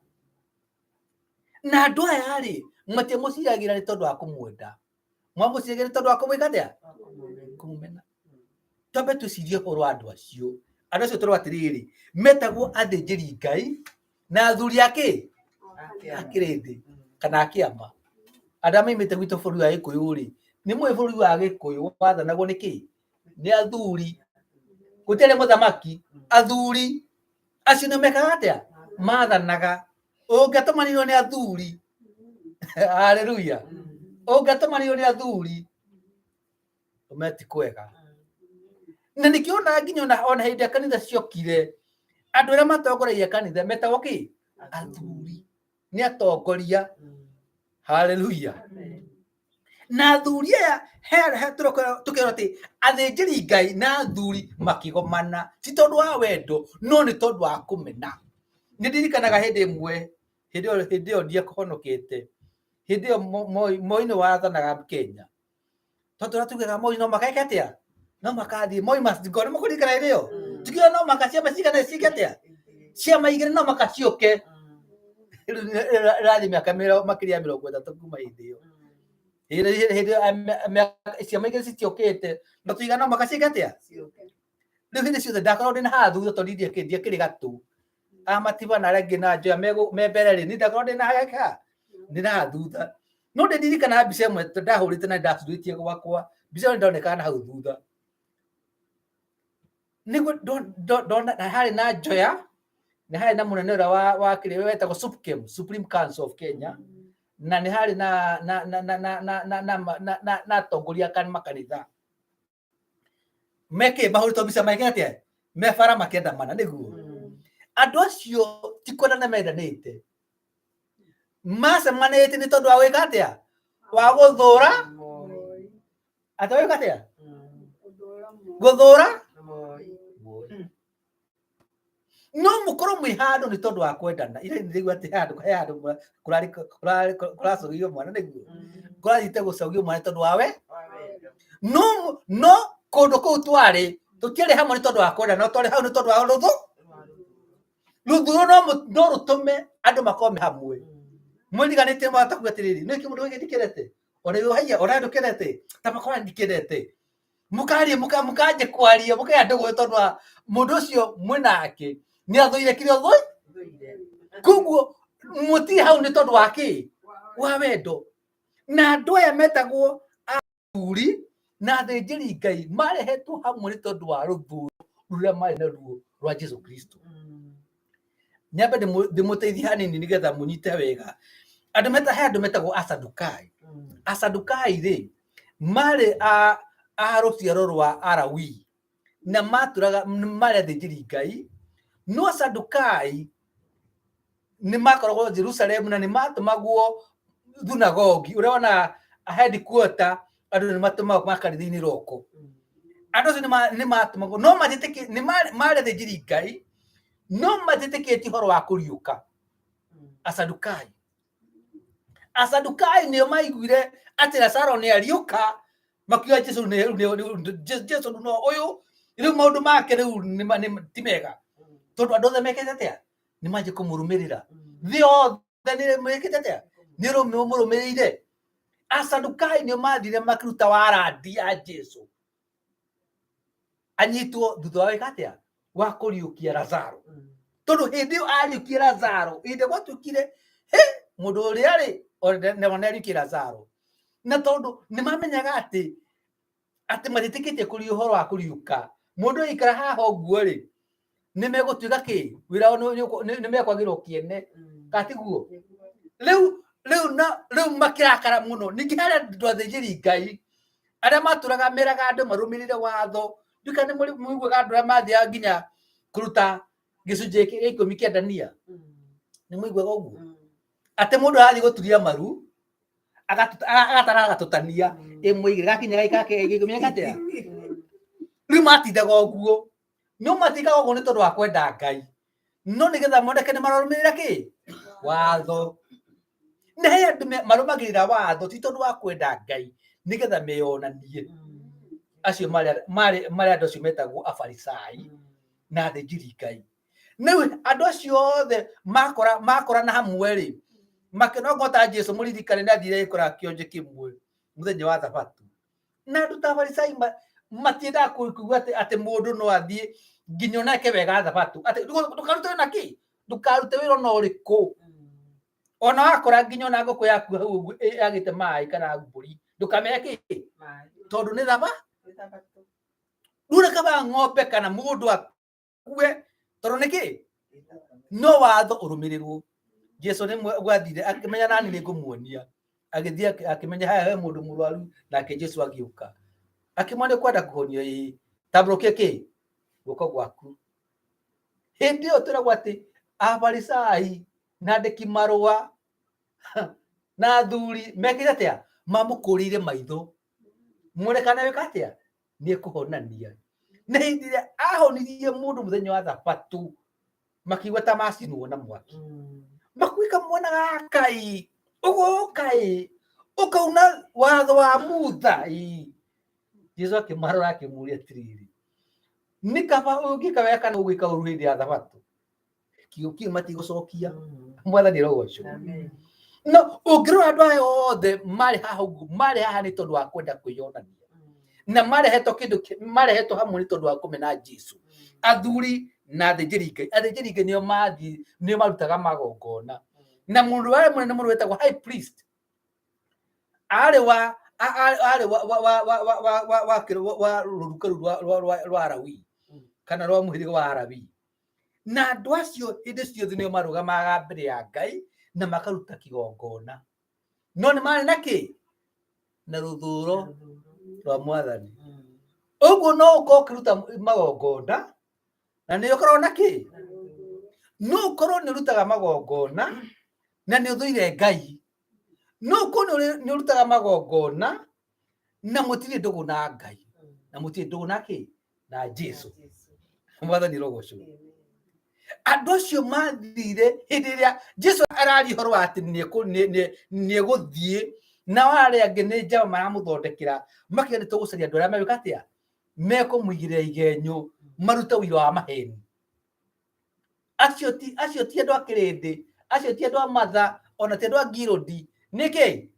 Na andũ aya rĩ, matiamũciragĩra nĩ tondũ wa kũmwenda, mamũciragĩra nĩ tondũ wa kũmwĩka atĩa? Kũmũmena. Twambe twĩcirie ũhoro wa andũ acio. Andũ acio tũrauga atĩrĩrĩ, metagwo athĩnjĩri Ngai na athuri a kĩ? A kĩrĩndĩ kana a kĩama. Andũ arĩa maimĩte gwitũ bũrũri wa Gĩkũyũ rĩ, nĩ mũĩ bũrũri wa Gĩkũyũ wathanagwo nĩ kĩ? Nĩ athuri. Gũtiarĩ mũthamaki, athuri acio nĩ mekaga atĩa? Mathanaga. Ũngĩatũmanirwo nĩ athuri, haleluya, ũngĩatũmanirwo nĩ athuri, ũmenye ti kwega. Na nĩkĩo ona nginya ona hĩndĩ ĩrĩa kanitha ciokire, andũ arĩa matongoragia kanitha metagwo kĩ? Athuri. Nĩ atongoria. Haleluya. Na athuri aya tũkerwo atĩ athĩnjĩri Ngai na athuri makĩgomana, ti tondũ wa wendo, no nĩ tondũ wa kũmena. Nĩ ndirikanaga hĩndĩ ĩmwe, hĩndĩ ĩyo ndiakũhonokete, hĩndĩ ĩyo Moi nĩ wathanaga Kenya. Tondũ tũrĩa tugaga Moi no makeke atĩa? No makathiĩ. Moi must go. Nĩ mũkũririkana hĩndĩ ĩyo? Tukiuga no maka ciama cigana ciĩke atĩa? Ciama igĩrĩ no maka ciũke. Rĩu ĩrathiĩ mĩaka makĩria ya 30 kuma hĩndĩ ĩyo. Hĩndĩ ĩyo ciama igĩrĩ citiokĩte, na tuiga no maka ciĩke atĩa? Rĩu hĩndĩ ciothe ndakoragwo ndĩ na haha thutha tondũ ndiakĩrĩ gatũ. Amatiba na arĩa angĩ na njoya me mbere rĩ, niĩ ndakoragwo ndĩ na haha, ndĩ na haha thutha. No ndĩririkanaga mbica ĩmwe ndahũrĩte na ndacurĩtie gwakwa, mbica ĩyo nĩndonekaga na hau thutha. Nĩguo ndona harĩ na njoya, nĩ harĩ na mũnene ũrĩa wa kĩrĩa wetagwo SUPKEM, Supreme Council of Kenya, na nĩ harĩ na atongoria a makanitha. Meke mahũrĩtwo mbica meke atĩa? Me bara makĩandamana, nĩguo. Andũ acio ti kwendana mendanĩte, macemanĩtie nĩ tondũ wa gwĩka atĩa? Wa gũthũra atĩ gwĩka atĩa? Gũthũra. No mũkorwo mwĩ handũ nĩ tondũ wa kwendana. Ira nĩndĩraigua atĩ handũ he handũ kũracũgio mwana, nĩguo kũrathiĩte gũcũgio mwana tondũ wa we. No no kũndũ kũu twarĩ tũtiarĩ hamwe nĩ tondũ wa kwendana, no twarĩ hau nĩ tondũ wa rũthũ. Rũthũro no rũtũme andũ makorwo me hamwe. Mwĩriganĩtie matakuga atĩrĩrĩ, nĩkĩ mũndũ gĩkĩ ndikĩendete? Ona iwe haiya, ona ndũkĩendete, ta makora ndikĩendete. Mũkaria, mũkanjia kwaria, mũkagĩa ndũgũ tondũ wa mũndũ ũcio mwĩnake nĩ athũire kĩrĩa ũthũire. Koguo mũtirĩ hau nĩ tondũ wa kĩ? Wa wendo. Na andũ aya metagwo athuri na athĩnjĩri Ngai marehetwo hamwe nĩ tondũ wa rũthũro rũrĩa marĩ naruo rwa Jesu Kristo. Nyambe ndĩmũteithie hanini nĩgetha mũnyite wega. Andũ meta he andũ metagwo Asadukai. Asadukai rĩ, marĩ a rũciaro rwa Alawii na matũraga marĩ athĩnjĩri Ngai, no Asadukai nĩ makoragwo Jerusalemu na nĩ matũmagwo thunagogi, ũrĩa wonaga headquarter andũ nĩ matũmagwo makanitha-inĩ roko. Andũ acio nĩ matũmagwo, no matiĩtĩkĩ, nĩ marĩ athĩnjĩri Ngai, no matiĩtĩkĩtie ũhoro wa kũriũka. Asadukai. Asadukai nĩo maiguire atĩ Lazaro nĩ ariũka, makiuga Jesu nĩ Jesu no ũyũ, rĩu maũndũ make rĩu ti mega, tondũ andũ othe mekĩte atĩa? Nĩ manjie kũmũrũmĩrĩra. Thĩ yothe nĩ mekĩte atĩa? Nĩ mũrũmĩrĩire. Asadukai nĩo mathire makĩruta warandi ya Jesu anyitwo thutha wa gwĩka atĩa? Wa kũriũkia Lazaro. Tondũ hĩndĩ ĩyo ariũkie Lazaro, hĩndĩ ĩrĩa gwatuĩkire he mũndũ ũrĩa rĩ, ona nĩ ariũkie Lazaro. Na tondũ nĩ mamenyaga atĩ matiĩtĩkĩtie kũri ũhoro wa kũriũka, mũndũ aikara haha ũguo rĩ, nĩ megũtuĩka kĩ? Wĩra wao nĩ mekwagĩrwo kĩene, kana tiguo? Rĩu makĩrakara mũno. Ningĩ harĩ andũ athĩnjĩri Ngai arĩa matũraga meraga andũ marũmĩrĩre watho. Ndiũĩ kana nĩ mũiguaga andũ arĩa mathiaga nginya kũruta gĩcunjĩ gĩa ikũmi kĩa ndania. Nĩ mũiguaga ũguo? Atĩ mũndũ arathiĩ gũturia maru, agatara agatũtania, ĩmwe igĩrĩ, gakinya gake gĩkũmi atĩa? Rĩu matindaga ũguo. No matikaga ũguo nĩ tondũ wa kwenda Ngai, no nĩgetha moneke nĩ mararũmĩrĩra kĩ? Watho. Na he andũ marũmagĩrĩra watho ti tondũ wa kwenda Ngai, nĩgetha meyonanie. Acio marĩ andũ acio metagwo Afarisai na athĩnjĩri Ngai. Rĩu andũ acio othe makorana hamwe rĩ, Makĩnongwo ta Jesu mũririkane nĩ athire gĩkora kĩonje kĩmwe mũthenya wa thabatũ. Na andũ ta Afarisai matiendaga kũigua atĩ mũndũ no athiĩ nginya onake wega thabatũ. Atĩ ndũkarute wĩra kĩ? Ndũkarute wĩra ona ũrĩkũ. Ona wakora nginya ona ngũkũ yaku hau ũguo yagĩte maĩ kana mbũri, ndũkamĩhe kĩ? Tondũ nĩ thaba. Rĩu nĩ kaba ng'ombe kana mũndũ akue tondũ nĩ kĩ? No watho ũrũmĩrĩrwo. Jesu nĩ gwathire akĩmenya nani nĩ ngũmuonia. Agĩthiĩ akĩmenya haha he mũndũ mũrwaru nake Jesu agĩũka. Akĩmwona kwenda kũhonio ĩĩ. Tambũrũkia kĩ? Guoko gwaku. Hĩndĩ ĩyo twĩragwo atĩ Afarisai na andĩki marũa na athuri mekire atĩa? Mamũkũrĩire maitho mone kana wĩka atĩa? Nĩ ekũhonania. Na hĩndĩ ĩrĩa ahonirie mũndũ mũthenya wa thabatũ makiigua ta macinwo na mwaki. Makuĩka mwana gaka ĩ, ũgũka ĩ, ũkauna watho wa Mutha ĩ. Jesu akĩmarora akĩmũria atĩrĩrĩ, nĩ kaba ũngĩka wega kana ũgwĩka ũru hĩndĩ ya thabatũ? Kiugo kĩu matigũcokia. Mwathani arogocwo. No ũngĩrora andũ aya othe marĩ haha ũguo, marĩ haha nĩ tondũ wa kwenda kwĩyonania na marehetwo kĩndũ marehetwo hamwe nĩ tondũ wa kũmena Jesu. Athuri na athĩnjĩri Ngai, athĩnjĩri Ngai nĩo mathiĩ nĩo marutaga magongona, na mũndũ warĩ mũnene mũno wetagwo high priest arĩ wa arĩ wa wa wa wa wa wa wa wa wa wa rũruka rũu rwa rwa rwa rwa Lawi kana rwa mũhĩrĩga wa Lawi. Na andũ acio hĩndĩ ciothe nĩo marũgamaga mbere ya Ngai na makaruta kĩgongona, no nĩ marĩ na kĩ? Na rũthũro rwa Mwathani. Ũguo no ũkorwo ũkĩruta magongona na nĩ ũkorwo na kĩ? No ũkorwo nĩ ũrutaga magongona na nĩ ũthũire Ngai. No ũkorwo nĩ ũrutaga magongona na mũtirĩ ndũgũ na Ngai na mũtirĩ ndũgũ na kĩ? Na Jesu. Mwathani rogocwo. Andũ acio mathire hĩndĩ ĩrĩa Jesu araria ũhoro wa atĩ nĩegũthiĩ, nao arĩa angĩ nĩ njama maramũthondekera, makiuga nĩ tũgũcaria andũ arĩa megwĩka atĩa? Mekũmũigĩrĩra igenyo marute ũira wa maheni. Acio ti andũ a kĩrĩndĩ, acio ti andũ a matha, ona ti andũ a ngirũndi. Nĩkĩ?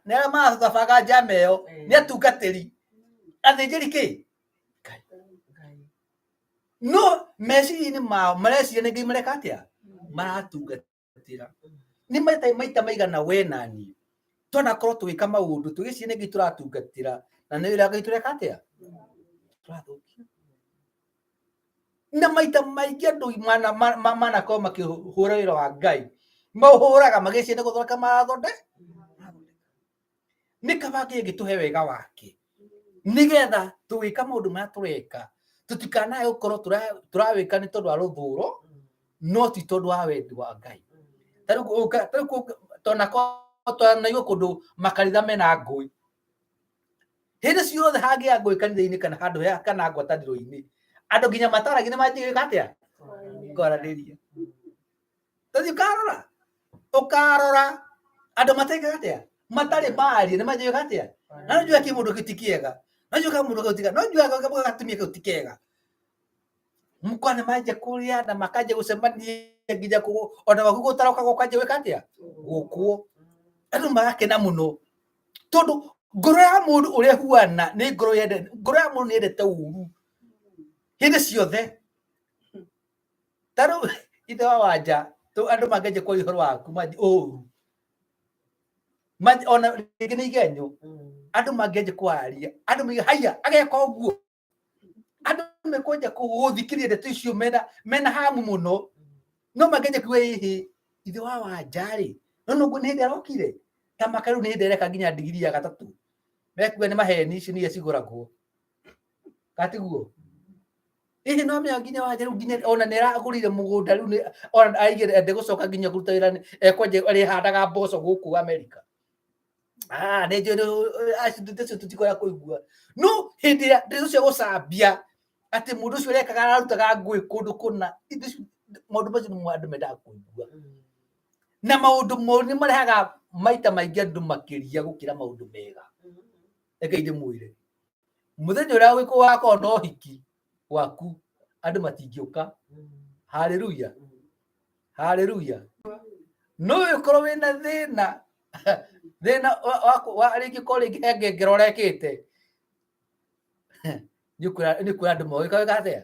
Nĩ arĩa marathabaga njama ĩyo, nĩ atungatĩri. Athĩnjĩri kĩ? No meciria-inĩ mao mareciria nĩ Ngai mareka atĩa? Maratungatĩra. Nĩ maita maigana we na niĩ twanakorwo tũgĩka maũndũ tũgĩciria nĩ Ngai tũratungatĩra, na nĩ wĩra Ngai tũreka atĩa? Tũrathũkia. Na maita maingĩ andũ manakorwo makĩhũra wĩra wa Ngai, maũhũraga magĩciria nĩ gũthondeka marathondeka. Nĩ kaba Ngai angĩtũhe wega wake nĩgetha tũgĩka maũndũ marĩa tũreka tũtikanae gũkorwo tũrawĩka nĩ tondũ wa rũthũro, no ti tondũ wa wendi wa Ngai. Ta rĩu tonakorwo twanaigua kũndũ makanitha mena ngũĩ, hĩndĩ ciothe hangĩgĩa ngũĩ kanitha-inĩ kana handũ kana ngwatanĩro-inĩ, andũ nginya mataragia nĩ manjie gwĩka atĩa? Kwaranĩria. Tũthiĩ ũkarora, ũkarora andũ matekaga atĩa? Matarĩ maria nĩ manjie gwĩka atĩa? Na no njũe kĩmũndũ kĩu ti kĩega, no njũe kamũndũ kau ti kega, no njũe gatumia kau ti kega. Mũkwa nĩ manjia kũrĩa na makanjia gũcemania nginya ona gwaku gũtaroka gũkanjia gwĩka atĩa? Gũkwo. Andũ magakena mũno tondũ ngoro ya mũndũ ũrĩa ĩhuana nĩ ngoro yende, ngoro ya mũndũ nĩ yendete ũru hĩndĩ ciothe. Ta rĩu ithe wa Wanja, andũ mangĩanjia kwaria ũhoro waku manjie ũru, ona rĩngĩ nĩ igenyo, andũ mangĩanjia kwaria, andũ moige haiya ageka ũguo, andũ mekwenja gũthikĩrĩria ndeto icio mena hamu mũno, no mangĩanjia kuga ĩhĩ ithe wa Wanja rĩ, no noguo nĩ hĩndĩ arokire ta maka rĩu nĩ hĩndĩ areka nginya ndigiri ya gatatũ, mekuga nĩ maheni icio nĩ iria cigũragwo, gatiguo? Hihi no menya nginya Wanja rĩu nginya ona nĩ aragũrire mũgũnda rĩu ona aigire ndegũcoka nginya kũruta wĩra ekwenja arĩhandaga mboco gũkũ Amerika. Nĩ njũĩ ndeto icio tũtikwenda kũigua. No hĩndĩ ĩrĩa ndeto cia gũcambia atĩ mũndũ ũcio ũrekaga ararutaga ngũĩ kũndũ kũna, maũndũ macio nĩmo andũ mendaga kũigua. Na maũndũ moru nĩ marehaga maita maingĩ andũ makĩria gũkĩra maũndũ mega. Reke ndĩmwĩre, mũthenya ũrĩa wakorwo na ũhiki waku, andũ matingĩũka. Haleluya, haleluya. No ũkorwo wĩna thĩna thĩna wa rĩngĩ korwo rĩngĩ he ngengere ũrekĩte, nĩ kwĩra andũ moĩ wĩka atĩa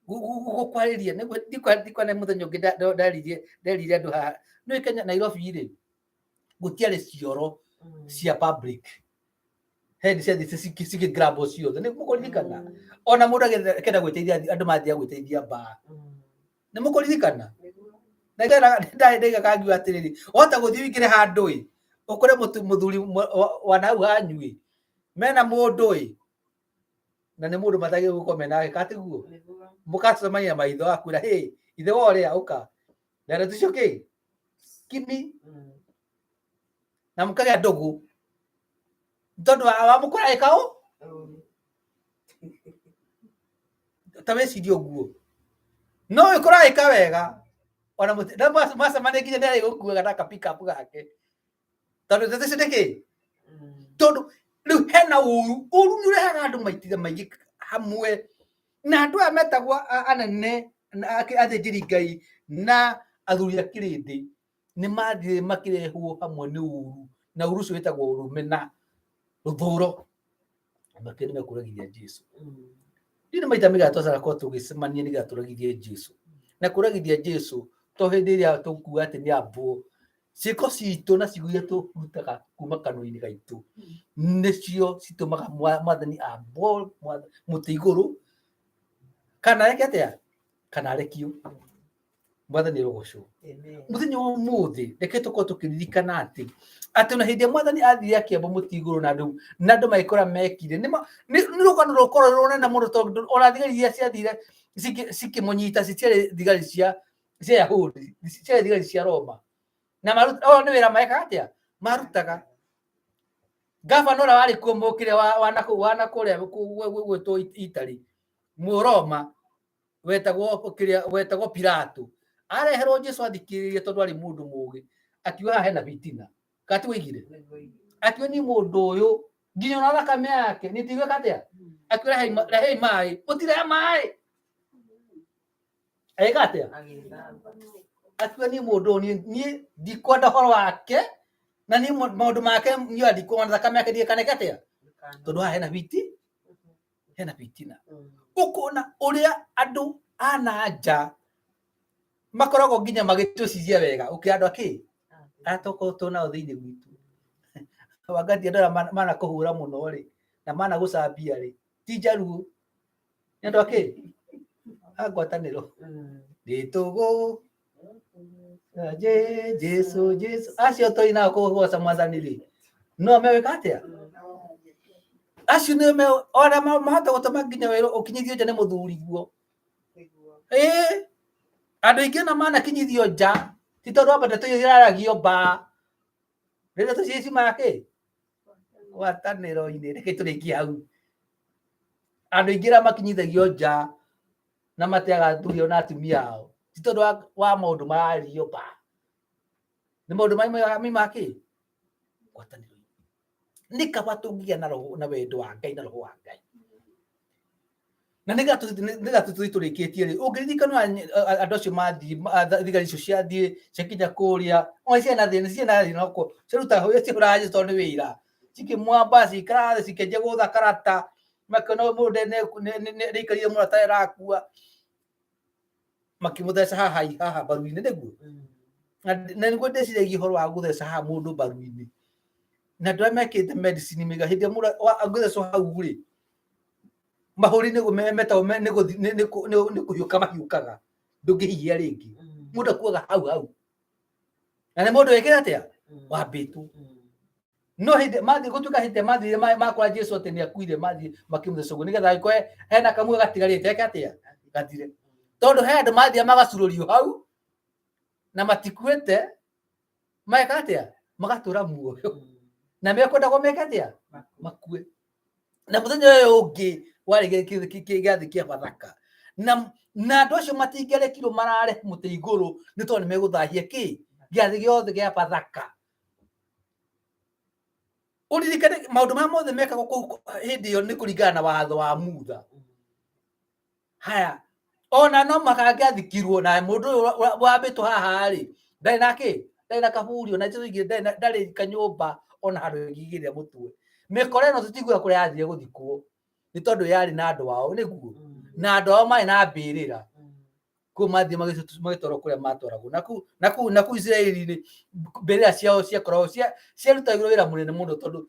gũkwarĩria. Ndikwana mũthenya ũngĩ nderire andũ haha, nĩ Kenya Nairobi rĩ, gũtiarĩ cioro cia public, he ciathiĩte cikĩgrabwo ciothe. Nĩ mũkũririkana ona mũndũ akĩenda gwĩteithia, andũ mathiaga gwĩteithia mbaa. Nĩ mũkũririkana ndaigaga ngiuga atĩrĩrĩ, wahota gũthiĩ ũingĩre handũ ĩ, ũkore mũthuri wa nahau hanyu ĩ, mena mũndũ ĩ, na nĩ mũndũ matagĩrĩirwo gũkorwo menake katiguo, mũgacemania maitho, akwĩra hĩ ithe wa ũrĩa ũka na ndeto icio kĩ kimi, na mũkagĩa ndũgũ tondũ wa mũkora ĩka ũ ta wĩcirie ũguo. No ĩkora ĩka wega ona na macemania nginya nĩ arĩgũkuaga na ka pick up gake, tondũ ndeto icio nĩ kĩ, tondũ rĩu hena ũru. Ũru nĩ ũrehaga andũ maitira maingĩ hamwe, na andũ aya metagwo anene na athĩnjĩri Ngai na athuri a kĩrĩndĩ nĩ mathire makĩrehwo hamwe nĩ ũru, na ũru ũcio wĩtagwo ũrũme na rũthũro, makĩria nĩ mekũragithia Jesu. Ndiũ nĩ maita maigana twacara korwo tũgĩcemania nĩgetha tũragithie Jesu, na kũragithia Jesu to hĩndĩ ĩrĩa tũkuga atĩ nĩ ambwo. Ciĩko citũ na ciugo iria tũrutaga kuma kanua-inĩ gaitũ nĩcio citũmaga mwathani ambwo mũtĩ igũrũ, kana areke atĩa, kana arekio. Mwathani arogocwo. Mũthenya wa ũmũthĩ reke tũkorwo tũkĩririkana atĩ ona hĩndĩ ĩrĩa mwathani athire akĩamba mũtĩ igũrũ na andũ magĩkora mekire nĩ rũgano rũkorwo rũnene mũno, tondũ ona thigari iria ciathire cikĩmũnyita citiarĩ thigari cia Yahudi, ciarĩ thigari cia Roma, na o nĩ wĩra mekaga atĩa marutaga. Gavana ũrĩa warĩ kuo mũkĩre wa nakũrĩa gwĩtwo Italy, Mũroma wetagwo kĩrĩa wetagwo Pilato, areherwo Jesu athikĩrĩrie, tondũ arĩ mũndũ mũgĩ, akiuga haha hena bitina kati wĩigire, akiuga ni mũndũ ũyũ nginya ona thakame yake nĩ ndigwĩka atĩa. Akiuga rehei maĩ, mũtirehe maĩ, agĩka atĩa? Akiuga niĩ mũndũ ũyũ niĩ ndikwenda ũhoro wake, na niĩ maũndũ make niĩ ndikuona, thakame yake ndiĩkaneke atĩa, tondũ haha hena hena bitina. Ũkona ũrĩa andũ a na nja makoragwo nginya magĩtũciria wega ũkĩra andũ akĩ arĩa tũkoragwo twĩ nao thĩinĩ gwitũ. Wangati, andũ arĩa manakũhũra mũno rĩ, na managũcambia rĩ, ti njaruo, nĩ andũ akĩ a ngwatanĩro rĩtũgũ Jesu Jesu acio tũi nao kũgoca mwathani rĩ, no mewĩka atĩa acio nĩ me ona mahota gũtũma nginya wĩra ũkinyithio nja nĩ mũthuri guo. Ĩĩ, andũ aingĩ na manakinyithio nja ti tondũ amba ndeto iria iraragio mbaa rĩrĩa tũcio ciumaga kĩ ngwatanĩro-inĩ. Reke tũrĩkie hau. Andũ aingĩ arĩa makinyithagio nja na mateaga athuri ao na atumia ao ti tondũ wa maũndũ marario mbaa, nĩ maũndũ maimaga kĩ ngwatanĩro-inĩ. Nĩ kaba tũngĩgĩa na roho na wendo wa Ngai na roho wa Ngai, na nĩgetha tũthiĩ tũrĩkĩtie rĩ, ũngĩririkana andũ acio mathiĩ thigari icio ciathiĩ ciakinya kũrĩa, ona ciana thĩna ciana thĩna oko ciaruta cihũraga Jesũ tondũ nĩ wĩra, cikĩmwamba, cikara thĩ, cikĩanjia gũtha karata, makĩona mũndũ nĩaikarire mũno atarĩ arakua, makĩmũtheca haha haha mbaru-inĩ nĩguo. Na nĩguo ndĩciragia ũhoro wa gũtheca haha mũndũ mbaru-inĩ, na andũ arĩa mekĩte medicine maiga hĩndĩ ĩrĩa mũndũ angĩthecwo hau rĩ, mahũri nĩ metagwo nĩ kũhiũka mahiũkaga, ndũngĩhihia rĩngĩ, mũndũ akuaga hau hau, na nĩ mũndũ wĩkĩte atĩa, wambĩtwo. No hĩndĩ mathiĩ gũtuĩka hĩndĩ mathire makora Jesu atĩ nĩ akuire, mathiĩ makĩmũtheca ũguo nĩgetha angĩkorwo hena kamwe gatigarĩte eke atĩa, gathire, tondũ he andũ mathiĩ magacurũrio hau na matikuĩte, mageka atĩa, magatũra muoyo, na mekwendagwo meke atĩa, makue. Na mũthenya ũyũ ũngĩ warĩ gĩathĩ kĩa Bathaka, na andũ acio matingĩarekirwo marare mũtĩ igũrũ nĩ tondũ nĩ megũthahia kĩ gĩathĩ gĩothe gĩa Bathaka. Ũririkane maũndũ marĩa mothe mekagwo kũu hĩndĩ ĩyo nĩ kũringana na watho wa Mutha. Haya, ona no makangĩathikirwo na mũndũ ũyũ wambĩtwo haha rĩ, ndarĩ na kĩ. Ndarĩ na kaburi ona Jesu oigire ndarĩ kanyũmba ona handũ ĩngĩigĩrĩra mũtwe. Mĩkora ĩno tũtiguaga kũrĩa yathire gũthikwo nĩ tondũ yarĩ na andũ ao nĩguo, na andũ ao marĩ na mbĩrĩra kũu mathiĩ magĩtwarwo kũrĩa matwaragwo na kũu Isiraeli-inĩ mbĩrĩra ciao ciakoragwo ciarutagĩrwo wĩra mũnene mũno tondũ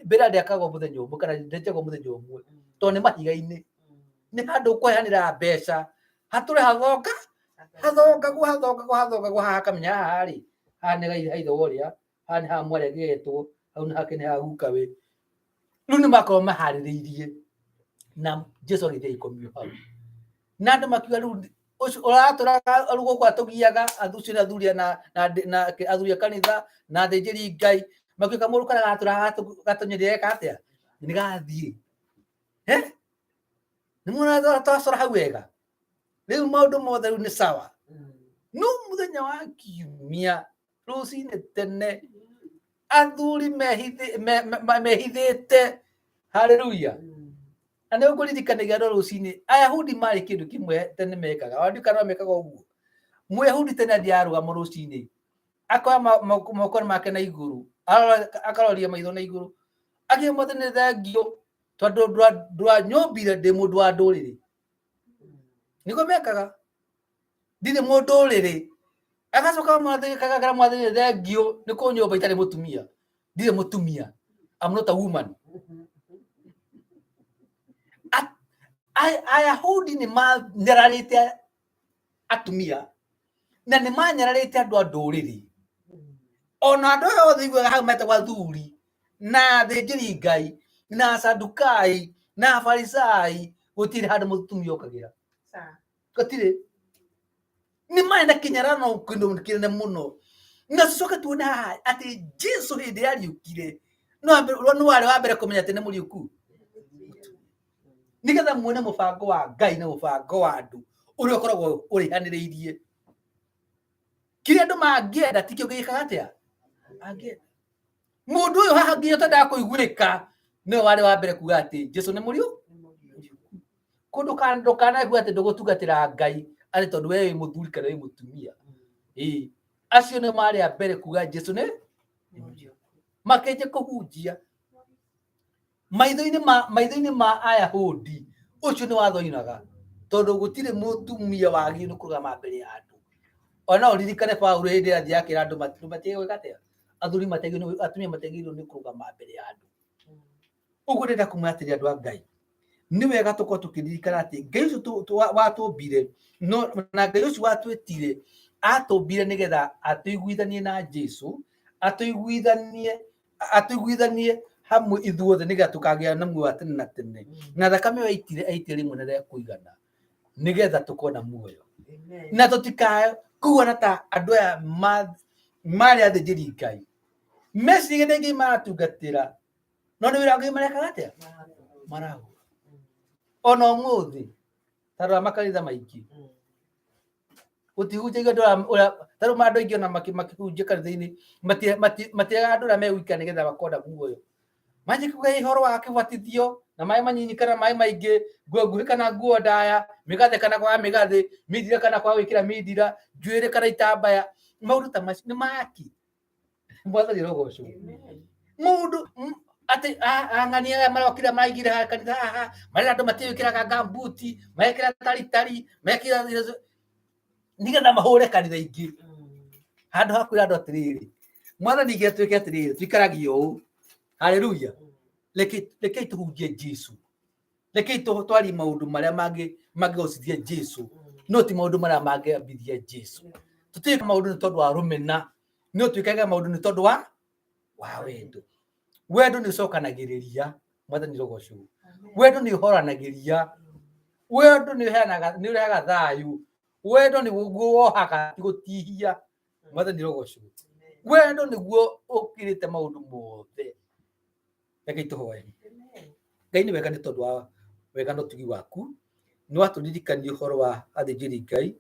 mbĩrĩra ndĩakagwo mũthenya ũmwe kana ndĩenjagwo mũthenya ũmwe tondũ nĩ mahiga-inĩ, nĩ handũ ũkũheanĩra mbeca hatũre hathonga hathongagwo hathongagwo hathongagwo haha hakamenya haha rĩ, haha nĩ haithe wa ũrĩa, haha nĩ haha mwarĩ angĩgetwo, hau nĩ hake nĩ ha gukawe. Rĩu nĩ makorwo maharĩrĩirie na Jesu agĩthiĩ agĩkomio hau na andũ makiuga rĩu ũcio ũratũraga rĩu gũkũ atũgiaga ũcio nĩ athuri na athuri a kanitha na athĩnjĩri Ngai makiuga kamũndũ karĩa gatũraga gatũnyĩrĩre eka atĩa nĩ gathiĩ. Nĩ muona twacora hau wega rĩu maũndũ mothe rĩu nĩ sawa. No mũthenya wa kiumia rũcinĩ tene athuri mehithĩte, haleluya, na nĩ ũkũririkanagia andũ rũcinĩ Ayahudi marĩ kĩndũ kĩmwe tene mekaga ona kana mekaga ũguo. Mũyahudi tene athiaga arũgama rũcinĩ akoya moko make na igũrũ, akaroria maitho na igũrũ akiuga Mwathani nĩ thengiũ tondũ ndwanyũmbire ndĩ mũndũ wa ndũrĩrĩ. Nĩguo mekaga, ndirĩ mũndũrĩrĩ. Agacoka Mwathani kagagara Mwathani nĩ thengiũ nĩ kũnyũmba itarĩ mũtumia, ndirĩ mũtumia, I'm not a woman. Ayahudi nĩ manyararĩte atumia na nĩ manyararĩte andũ a ndũrĩrĩ, ona andũ aya othe iguaga hau metagwo athuri na athĩnjĩri Ngai na Asadukai na Afarisai, gũtirĩ handũ mũtumia okagĩra, gũtirĩ. Nĩ marĩ na kĩnyarano kĩndũ kĩnene mũno. Na tũcoke tuone haha atĩ Jesu hĩndĩ ĩrĩa ariũkire no warĩ wa mbere kũmenya atĩ nĩ mũriũku, nĩgetha muone mũbango wa Ngai na mũbango wa andũ ũrĩa ũkoragwo ũrĩhanĩrĩirie. Kĩrĩa andũ mangĩenda tikĩo gĩkaga atĩa angĩenda. Mũndũ ũyũ haha nginya ũtendaga kũiguĩka nĩwe warĩ wa mbere kuga atĩ Jesu nĩ mũriũ. Kũndũ ndũkanaigua atĩ ndũgũtungatĩra Ngai atĩ tondũ we wĩ mũthuri kana wĩ mũtumia. Ĩĩ, acio nĩ marĩ a mbere kuga Jesu nĩ makĩnjia kũhunjia maitho-inĩ ma Ayahudi. Ũcio nĩ watho oinaga tondũ gũtirĩ mũtumia wagĩrĩirwo nĩ kũrũgama mbere ya andũ. Ona ũririkane Paũlũ hĩndĩ ĩrĩa athiĩ akĩra andũ matige gwĩka atĩa, athuri matiagĩrĩirwo, atumia matiagĩrĩirwo nĩ kũrũgama mbere ya andũ. Ũguo ndĩrenda kumwĩra atĩrĩ, andũ a Ngai, nĩ wega tũkorwo tũkĩririkana atĩ Ngai ũcio watũmbire no na Ngai ũcio watwĩtire atũmbire nĩgetha atũiguithanie na Jesu, atũiguithanie hamwe ithuothe nĩgetha tũkagĩa na muoyo wa tene na tene, na thakame ĩyo aitire aitire rĩmwe na rĩa kũigana nĩgetha tũkorwo na muoyo na tũtikae kuona ta andũ aya marĩ athĩnjĩri Ngai meciragia nĩ Ngai maratungatĩra, no nĩ wĩra wa Ngai marekaga atĩa marahũra. Ona ũmũthĩ ta rora makanitha maingĩ gũtihunjagia andũ ũrĩa ta rĩu andũ aingĩ ona makĩhunjia kanitha-inĩ matiregaga andũ ũrĩa megũikara nĩgetha makorwo na muoyo. Manjie kuga ũhoro wa kĩbatithio na maĩ manyinyi kana maĩ maingĩ, nguo nguhĩ kana nguo ndaya, mĩgathĩ kana kwaga mĩgathĩ, mindira kana kwaga gwĩkĩra mindira, njuĩrĩ kana itambaya, maũndũ ta macio nĩ maki. Mwathani arogocwo. Mũndũ atĩ ang'ania aya marokire maraigire haha kanitha haha marera andũ matiĩkĩraga gambuti, mekĩra taritari, mekĩra nĩgetha mahũre kanitha ingĩ handũ ha kwĩra andũ atĩrĩrĩ, Mwathani nginya twĩke atĩrĩrĩ, tuikaragie ũũ, haleluya, rekei tũhunjie Jesu, rekei twarie maũndũ marĩa mangĩgocithia Jesu, no ti maũndũ marĩa mangĩambithia Jesu. Tũtiĩka maũndũ nĩ tondũ wa rũmena, no twĩkage maũndũ nĩ tondũ wa wendo. Wendo nĩ ũcokanagĩrĩria, Mwathani rogocwo. Wendo nĩ ũhoranagĩria, wendo nĩ ũheanaga, nĩ ũrehaga thayũ, wendo nĩguo wohaga ti gũtihia, Mwathani rogocwo. Wendo nĩguo ũkĩrĩte maũndũ mothe. Rekei tũhoe. Ngai nĩ wega nĩ tondũ wa wega na ũtugi waku, nĩ watũririkania ũhoro wa athĩnjĩri Ngai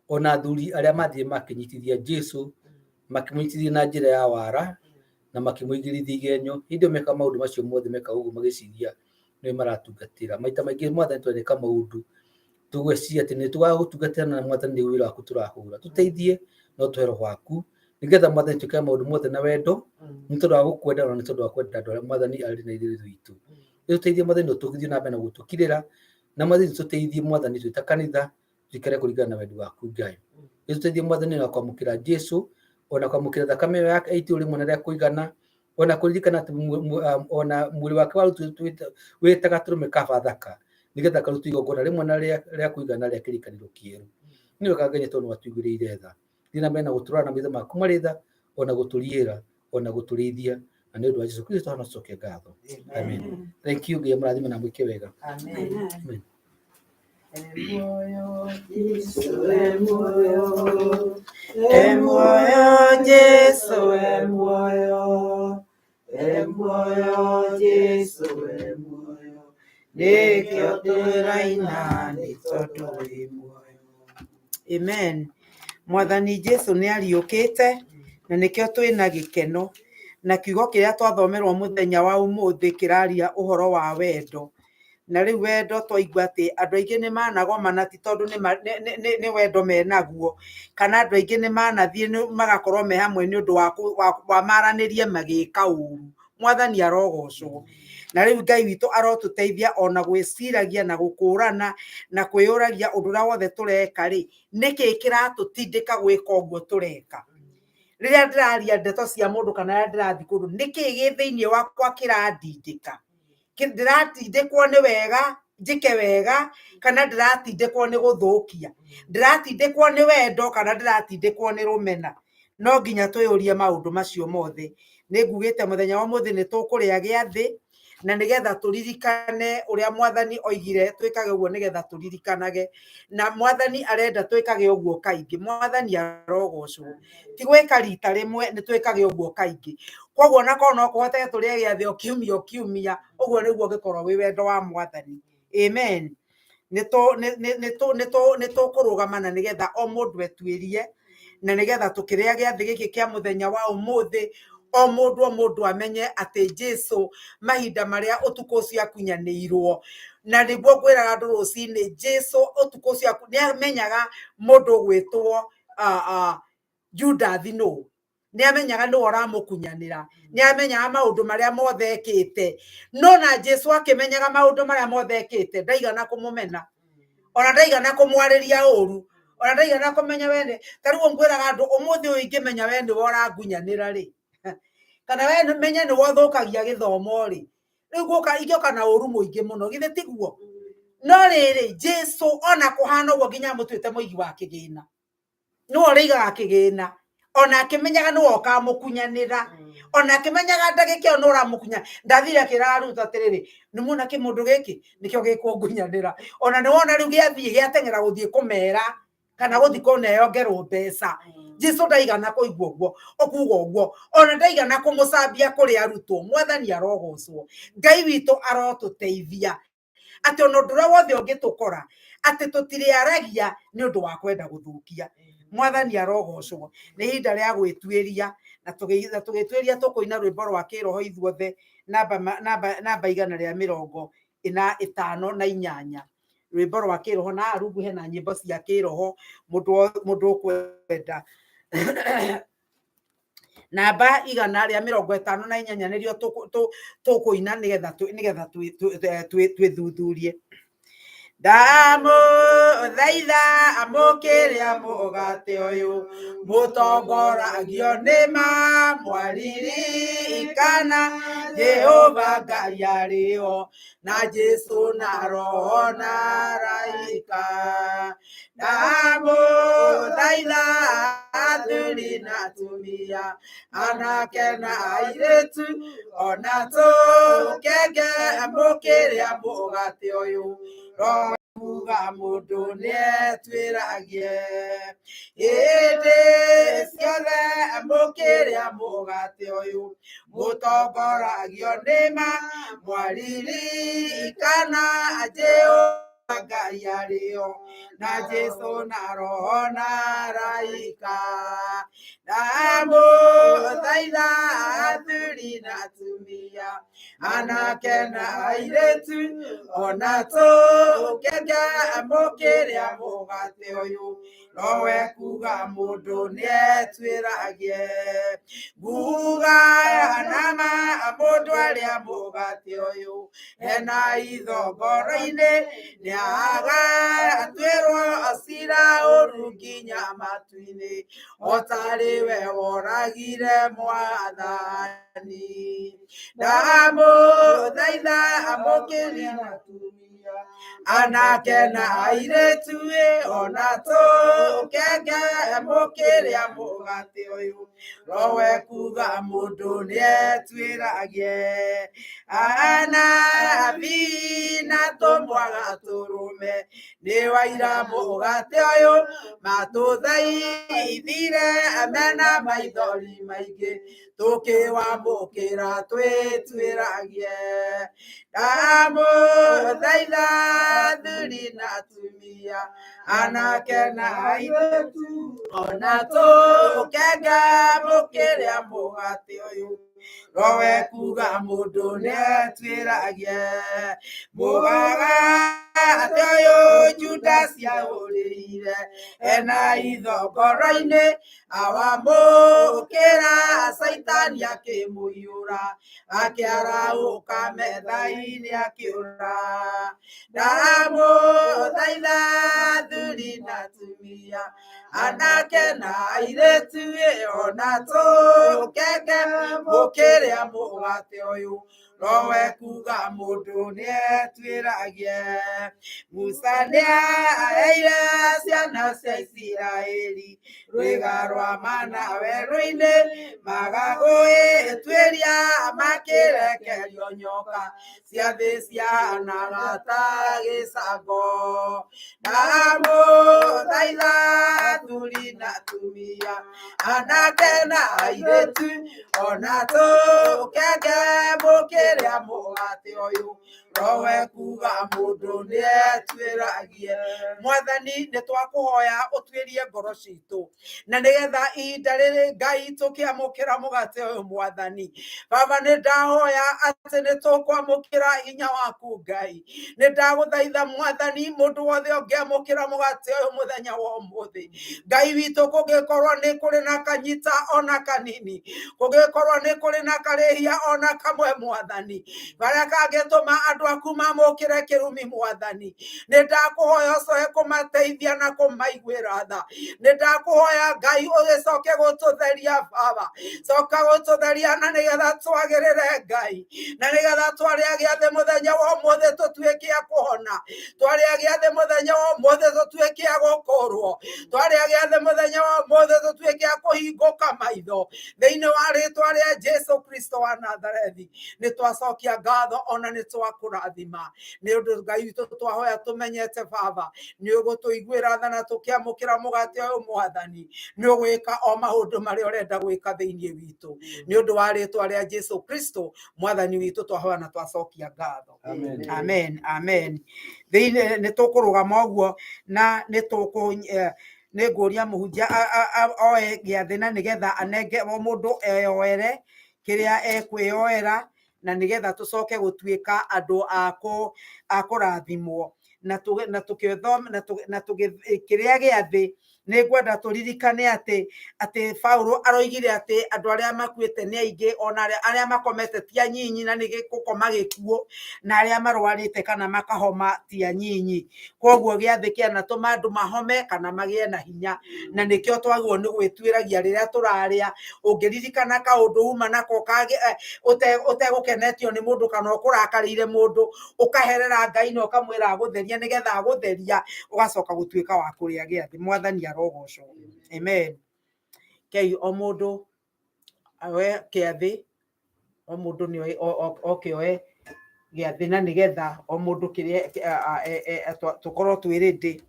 ona athuri arĩa mathiĩ makĩnyitithia Jesu, makĩmũnyitithia na njĩra ya wara na makĩmũigĩrithia igenyo. Hĩndĩ ĩyo meka maũndũ macio mothe meka ũguo magĩciria nĩwe maratungatĩra. Maita maingĩ Mwathani tũreka maũndũ tũgwĩciria atĩ nĩ tũgagũtungatĩra na Mwathani nĩ wĩra waku tũrahũra. Tũteithie no tũhe roho waku Nĩgetha Mwathani twĩkage maũndũ mothe na wendo, nĩ tondũ wa gũkwenda ona nĩ tondũ wa kwenda andũ arĩa Mwathani arĩ na ithuĩ witũ. Ũtũteithie Mwathani, ũtũgithie na mbere na gũtũkirĩra, na Mwathani tũteithie Mwathani twĩ ta kanitha tuikare kũringana na wendi waku Ngai. Ũtũteithie Mwathani na kwamũkĩra Jesu, ona kwamũkĩra thakame ĩyo yake ĩitĩrwo rĩmwe na rĩa kũigana, ona kũririkana atĩ ona mwĩrĩ wake warutwo wĩ ta gatũrũme ka Bathaka, nĩgetha karutwo igongona rĩmwe na rĩa kũigana rĩa kĩrĩkanĩro kĩerũ. Nĩ wega Ngai tondũ nĩwatũiguĩrĩire tha. Thiĩ na mbere na gũtũrora na maitho maku marĩ tha, ona gũtũriĩra, ona gũtũrĩithia, na nĩ ũndũ wa Jesu Kristo hana tũcoke ngatho. Amen. Thank you. Ngai amũrathime na mwĩke wega. Amen. Amen. E muoyo Jesu, e muoyo, e muoyo Jesu, e muoyo, nĩkĩo tũraina nĩ tondũ wĩ muoyo. Amen. Mwathani Jesu nĩ ariũkĩte na nĩkĩo twĩna gĩkeno, na kiugo kĩrĩa twathomerwo mũthenya wa ũmũthĩ kĩraria ũhoro wa wendo. Na rĩu wendo twaigua atĩ andũ aingĩ nĩ managomana ti tondũ nĩ wendo menaguo, kana andũ aingĩ nĩ manathiĩ magakorwo me hamwe nĩ ũndũ wa maranĩrie magĩka ũru. Mwathani arogocwo. Na rĩu Ngai witũ arotũteithia ona gwĩciragia na gũkũrana na kwĩyũragia ũndũ ũrĩa wothe tũreka rĩ, nĩkĩ kĩratũtindĩka gwĩka ũguo tũreka. Rĩrĩa ndĩraria ndeto cia mũndũ kana rĩrĩa ndĩrathiĩ kũndũ, nĩkĩ gĩ thĩinĩ wakwa kĩrandindĩka? Ndĩratindĩkwo nĩ wega njĩke wega, kana ndĩratindĩkwo nĩ gũthũkia, ndĩratindĩkwo nĩ wendo kana ndĩratindĩkwo nĩ rũmena. No nginya twĩyũrie maũndũ macio mothe. Nĩ ngugĩte mũthenya wa ũmũthĩ nĩ tũkũrĩa gĩathĩ, na nĩgetha tũririkane ũrĩa Mwathani oigire twĩkage ũguo, nĩgetha tũririkanage. Na Mwathani arenda twĩkage ũguo kaingĩ. Mwathani arogocwo. Ti gwĩka rita rĩmwe, nĩ twĩkage ũguo kaingĩ. Koguo ona korwo no kũhoteke tũrĩe gĩathĩ o kiumia o kiumia, ũguo nĩguo ũngĩkorwo wĩ wendo wa Mwathani. Amen. Nĩ tũkũrũgama na nĩgetha o mũndũ etuĩrie, na nĩgetha tũkĩrĩa gĩathĩ gĩkĩ kĩa mũthenya wa ũmũthĩ, o mũndũ o mũndũ amenye atĩ Jesu mahinda marĩa ũtukũ ũcio akunyanĩirwo, na nĩguo ngwĩraga andũ rũcinĩ, Jesu ũtukũ ũcio nĩ amenyaga mũndũ ũgwĩtwo Judathi nũ, nĩ amenyaga nĩwe ũramũkunyanĩra, nĩ amenyaga maũndũ marĩa mothe ekĩte. No na Jesu akĩmenyaga maũndũ marĩa mothe ekĩte, ndaigana kũmũmena, ona ndaigana kũmwarĩria ũru, ona ndaigana kũmenya we nĩ. Ta rĩu ngwĩraga andũ ũmũthĩ ũyũ ingĩmenya we nĩwe ũrangunyanĩra rĩ, kana we menye nĩwe ũthũkagia gĩthomo rĩ, rĩu ngũka ingĩũka na ũru mũingĩ mũno, githĩ tiguo? No rĩrĩ, Jesu ona kũhana ũguo nginya amũtuĩte mũigi wa kĩgĩna, nĩwe ũrĩigaga kĩgĩna, ona akĩmenyaga nĩwe ũkamũkunyanĩra, ona akĩmenyaga ndagĩka ĩyo nĩ ũramũkunya. Ndathire akĩra arutwo atĩrĩrĩ, nĩ muona kĩmũndũ gĩkĩ nĩkĩo gĩkũngunyanĩra, ona nĩ wona rĩu gĩathiĩ gĩateng'era gũthiĩ kũmera kana gũthiĩ kũneyongerwo mbeca. Jesu ndaigana kũigua ũguo, okuga ũguo, ona ndaigana kũmũcambia kũrĩ arutwo. Mwathani arogocwo. Ngai witũ arotũteithia atĩ ona ũndũ ũrĩa wothe ũngĩtũkora atĩ tũtirĩaragia nĩ ũndũ wa kwenda gũthũkia. Mwathani arogocwo. Nĩ ihinda rĩa gwĩtuĩria, na tũgĩtuĩria tũkũina rwĩmbo rwa kĩroho ithuothe, namba 158, rwĩmbo rwa kĩroho. Na haha rungu hena nyĩmbo cia kĩroho mũndũ ũkwenda. Namba 158 nĩrĩo tũkũina nĩgetha twĩthuthurie. Ndamũthaitha amũkĩre mũgate ũyũ, mũtongoragio nĩ ma mwaririkana Jehova Ngai arĩ ho, na Jesu na Roho na araika. Ndamũthaitha athuri na atumia, anake na airĩtu, ona tũkenge amũkĩre mũgate ũyũ, Roho kuga mũndũ nĩetwĩragie. Hĩndĩ ciothe amũkĩre mũgate ũyũ, mũtongoragio nĩ ma mwaririkana Jehova Ngai arĩ ho, na Jesu na Roho na araika. Ndamũthaitha athuri na atumia, Anake na airĩtu ona tũkenge mũkĩrĩa mũgate ũyũ nowe kuga mũndũ nĩetuĩragie nguga nama mũndũ arĩa mũgate ũyũ ena itho ngoro-inĩ nĩagatuĩrwo cira ũru nginya matu-inĩ o tarĩ we woragire mwathani ndamũthaitha amũkĩria anake na airĩtu ĩ ona tũkenge mũkĩrĩa mũgate ũyũ rowe kuga mũndũ nĩetuĩragie anabii na tũmwaga tũrũme nĩ waira mũgate ũyũ matũthaithire mena maithori maingĩ tũkĩwamũkĩra twĩtuĩragie ndamũthaitha athuri na atumia anake na airĩtu ona tũkenge mũkĩrĩa mũgate ũyũ rowe kuga mũndũ nĩetuĩragie mũgate ũyũ Judas ahũrĩire ena itho ngoro-inĩ awamũkĩra Caitani akĩmũiyũra akĩarahũka metha-inĩ akĩũra ndamũthaitha athuri na atumia anake na airĩtu ĩ ona tũkenge mũkĩrĩa mũgate ũyũ rowe kuga mũndũ nĩetuĩragie Musa nĩaheire ciana cia Isiraeli rwĩga rwa mana werũ-inĩ magagũĩtuĩria makĩrekerio nyoka cia thĩ ciahanaga ta gĩcango ndamũthaitha athuri na atumia anake na airĩtu ona tũkenge mũkĩrĩa mũgate ũyũ rowe kuga mũndũ nĩetuĩragie mwathani nĩ twakũhoya ũtuĩrie ngoro citũ na nĩgetha ihinda rĩrĩ Ngai tũkĩamũkĩra mũgate ũyũ mwathani baba nĩ ndahoya atĩ nĩ tũkwamũkĩra hinya waku Ngai nĩ ndagũthaitha mwathani mũndũ wothe ũngĩamũkĩra mũgate ũyũ mũthenya wa ũmũthĩ Ngai witũ kũngĩkorwo nĩ kũrĩ na kanyita ona kanini kũngĩkorwo nĩ kũrĩ na karĩhia ona kamwe mwathani karĩa kangĩtũma andũ aku mamũkĩre kĩrumi mwathani nĩ ndakũhoya ũcoke kũmateithia na kũmaiguĩra tha nĩ ndakũhoya Ngai ũgĩcoke gũtũtheria baba coka gũtũtheria na nĩgetha twagĩrĩre Ngai na nĩgetha twarĩa gĩathĩ mũthenya wa ũmũthĩ tũtuĩke a kũhona twarĩa gĩathĩ mũthenya wa ũmũthĩ tũtuĩke a gũkũrwo twarĩa gĩathĩ mũthenya wa ũmũthĩ tũtuĩke a kũhingũka maitho thĩinĩ wa rĩtwa rĩa Jesu Kristo wa Nazarethi nĩ twacokia ngatho ona nĩ twakũrathima nĩ ũndũ Ngai witũ twahoya tũmenyete baba nĩ ũgũtũiguĩra tha na tũkĩamũkĩra mũgate ũyũ mwathani nĩ ũgwĩka o maũndũ marĩa ũrenda gwĩka thĩinĩ witũ nĩ ũndũ wa rĩtwa rĩa Jesu Kristo mwathani witũ twahoya na twacokia ngatho Amen. amen amen thĩinĩ nĩ tũkũrũgama ũguo na nĩ tũkũ nĩ ngũria mũhunjia oe gĩathĩ na nĩgetha anenge o mũndũ eyoere kĩrĩa ekwĩyoera na nĩgetha tũcoke gũtuĩka andũ a kũrathimwo na na tũkĩthoma na kĩrĩa gĩathĩ nĩ ngwenda tũririkane atĩ atĩ Paulo aroigire atĩ andũ arĩa makuĩte nĩ aingĩ ona arĩa makomete ti anyinyi na nĩ gũkoma gĩkuũ na arĩa marwarĩte kana makahoma ti anyinyi koguo gĩathĩ kĩanatũma andũ mahome kana magĩe na hinya na nĩkĩo twagĩrĩirwo nĩ gwĩtuĩragia rĩrĩa tũrarĩa ũngĩririkana kaũndũ uma nako ũtegũkenetio nĩ mũndũ kana ũkũrakarĩire mũndũ ũkaherera Ngai na ũkamwĩra agũtheria nĩgetha agũtheria ũgacoka gũtuĩka wa kũrĩa gĩathĩ mwathani arogocwo amen kei o mũndũ oe kĩathĩ o mũndũ nĩ oke oe gĩathĩ na nĩgetha o mũndũ kĩrĩa tũkorwo twĩ ready.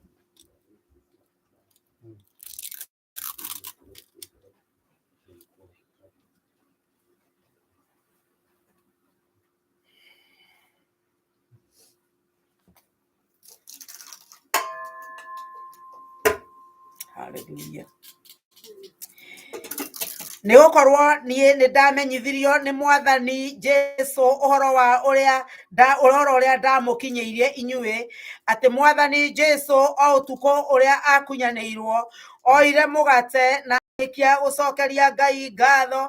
Hallelujah. Nĩ gũkorwo niĩ nĩ ndamenyithirio nĩ Mwathani Jesu ũhoro wa ũrĩa ũhoro ũrĩa ndamũkinyĩirie inyuĩ, atĩ Mwathani Jesu o ũtukũ ũrĩa akunyanĩirwo, oire mũgate na arĩkia gũcokeria Ngai ngatho,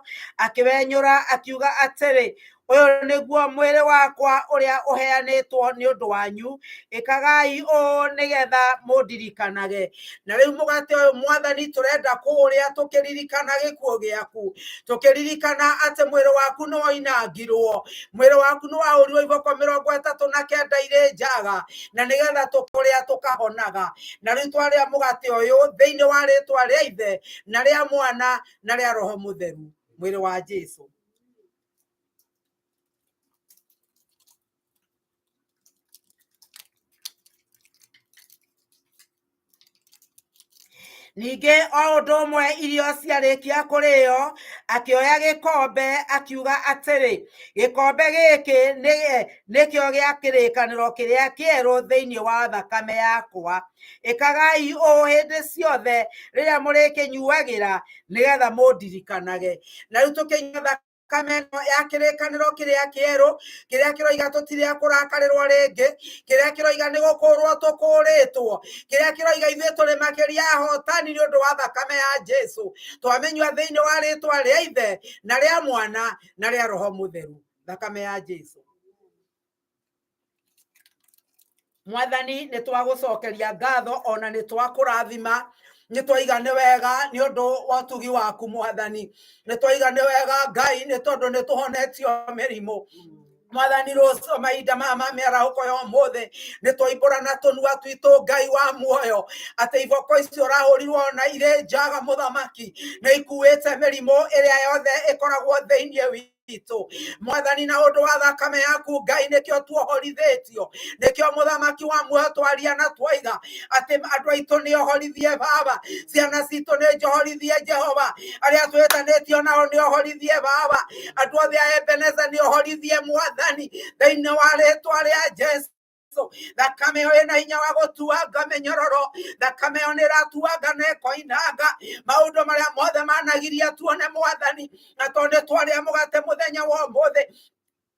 akĩwenyũra akiuga atĩrĩ, ũyũ nĩguo mwĩrĩ wakwa ũrĩa ũheanĩtwo nĩ ũndũ wanyu, ĩkagai ũũ nĩgetha mũndirikanage. Na rĩu mũgate ũyũ Mwathani tũrenda kũũrĩa tũkĩririkana gĩkuũ gĩaku, tũkĩririkana atĩ mwĩrĩ waku nĩ woinangirwo, mwĩrĩ waku nĩ wahũrirwo iboko 39 irĩ njaga, na nĩgetha tũkũrĩa tũkahonaga. Na rĩu twarĩa mũgate ũyũ thĩinĩ wa rĩtwa rĩa Ithe na rĩa Mwana na rĩa Roho Mũtheru, mwĩrĩ wa Jesu. Ningĩ o ũndũ ũmwe irio ciarĩkia kũrĩo, akĩoya gĩkombe akiuga atĩrĩ, gĩkombe gĩkĩ nĩkĩo gĩa kĩrĩkanĩro kĩrĩa kĩerũ thĩinĩ wa thakame yakwa. Ĩkagai ũũ hĩndĩ ciothe rĩrĩa mũrĩkĩnyuagĩra, nĩgetha mũndirikanage. Na rĩu tũkĩnyua thakame ĩno ya kĩrĩkanĩro kĩrĩa kĩerũ, kĩrĩa kĩroiga tũtirĩ a kũrakarĩrwo rĩngĩ, kĩrĩa kĩroiga nĩ gũkũrwo tũkũrĩtwo, kĩrĩa kĩroiga ithuĩ tũrĩ makĩria ahotani nĩ ũndũ wa thakame ya Jesu. Twamĩnyua thĩinĩ wa rĩtwa rĩa Ithe na rĩa Mwana na rĩa Roho Mũtheru, thakame ya Jesu. Mwathani, nĩ twagũcokeria ngatho ona nĩ twakũrathima, nĩ twaiga nĩ wega nĩ ũndũ wa ũtugi waku Mwathani, nĩ twaiga nĩ wega Ngai nĩ tondũ nĩ tũhonetio mĩrimũ. Mwathani, rũcio mahinda maya ma mĩarahũko ya ũmũthĩ nĩ twaimbũra na tũnua twitũ Ngai wa muoyo atĩ iboko icio ũrahũrirwo na irĩ njaga mũthamaki nĩ ikuĩte mĩrimũ ĩrĩa yothe ĩkoragwo thĩinĩ witũ. Mwathani, na ũndũ wa thakame yaku Ngai nĩkĩo tuohorithĩtio, nĩkĩo mũthamaki wa muoyo twaria na twoiga atĩ andũ aitũ nĩ ohorithie Baba, ciana citũ nĩ njohorithie Jehova, arĩa twĩtanĩtio nao nĩ ohorithie Baba, andũ othe a Ebeneza nĩ ohorithie Mwathani thĩinĩ wa rĩtwa rĩa Jesu. Thakame ĩyo ĩna hinya wa gũtuanga mĩnyororo, thakame ĩyo nĩ ĩratuanga na ĩkoinanga maũndũ marĩa mothe managiria tuone Mwathani. Na tondũ nĩ twarĩa mũgate mũthenya wa ũmũthĩ,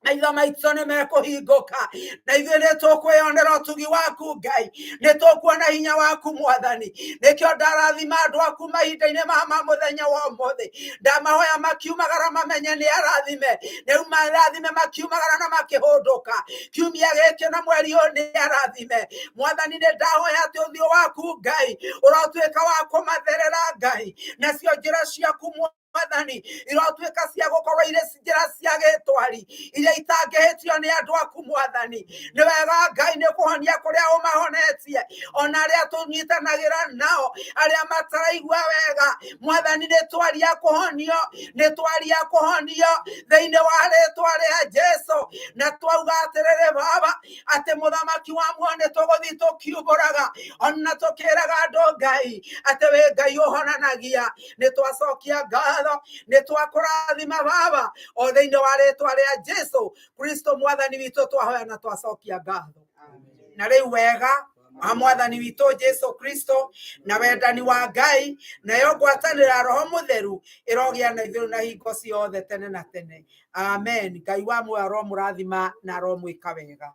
maitho maitũ nĩ mekũhingũka na ithuĩ nĩ tũkwĩyonera ũtugi waku Ngai, nĩ tũkuona hinya waku Mwathani. Nĩkĩo ndarathima andũ aku mahinda-inĩ ma mũthenya wa ũmũthĩ, ndamahoya makiumagara mamenye nĩ arathime, nĩ marathime makiumagara na makĩhũndũka kiumia gĩkĩ na mweri ũyũ nĩ arathime. Mwathani, nĩ ndahoya atĩ ũthiũ waku Ngai ũrotuĩka wa kũmatherera Ngai, nacio njĩra ciaku Mwathani irotuĩka cia gũkorwo irĩ njĩra cia gĩtwari iria itangĩhĩtio nĩ andũ aku Mwathani. Nĩ wega Ngai nĩ kũhonia kũrĩa ũmahonetie, ona arĩa tũnyitanagĩra nao arĩa mataraigua wega Mwathani, nĩ twaria kũhonio, nĩ twaria kũhonio thĩinĩ wa rĩtwa rĩa Jesu. Na twauga atĩrĩrĩ Baba, atĩ mũthamaki wa muoyo nĩ tũgũthiĩ tũkiumbũraga ona tũkĩraga andũ Ngai atĩ wĩ Ngai ũhonanagia. Nĩ twacokia ngatho, nĩ twakũrathima Baba, o thĩinĩ wa rĩtwa rĩa Jesu Kristo Mwathani witũ twahoya na twacokia ngatho. Na rĩu wega wa Mwathani witũ Jesu Kristo na wendani wa Ngai nayo ngwatanĩro ya Roho Mũtheru ĩrogĩa na ithuĩ na hingo ciothe tene na tene. Amen. Ngai wa muoyo aromũrathima na aromwĩka wega.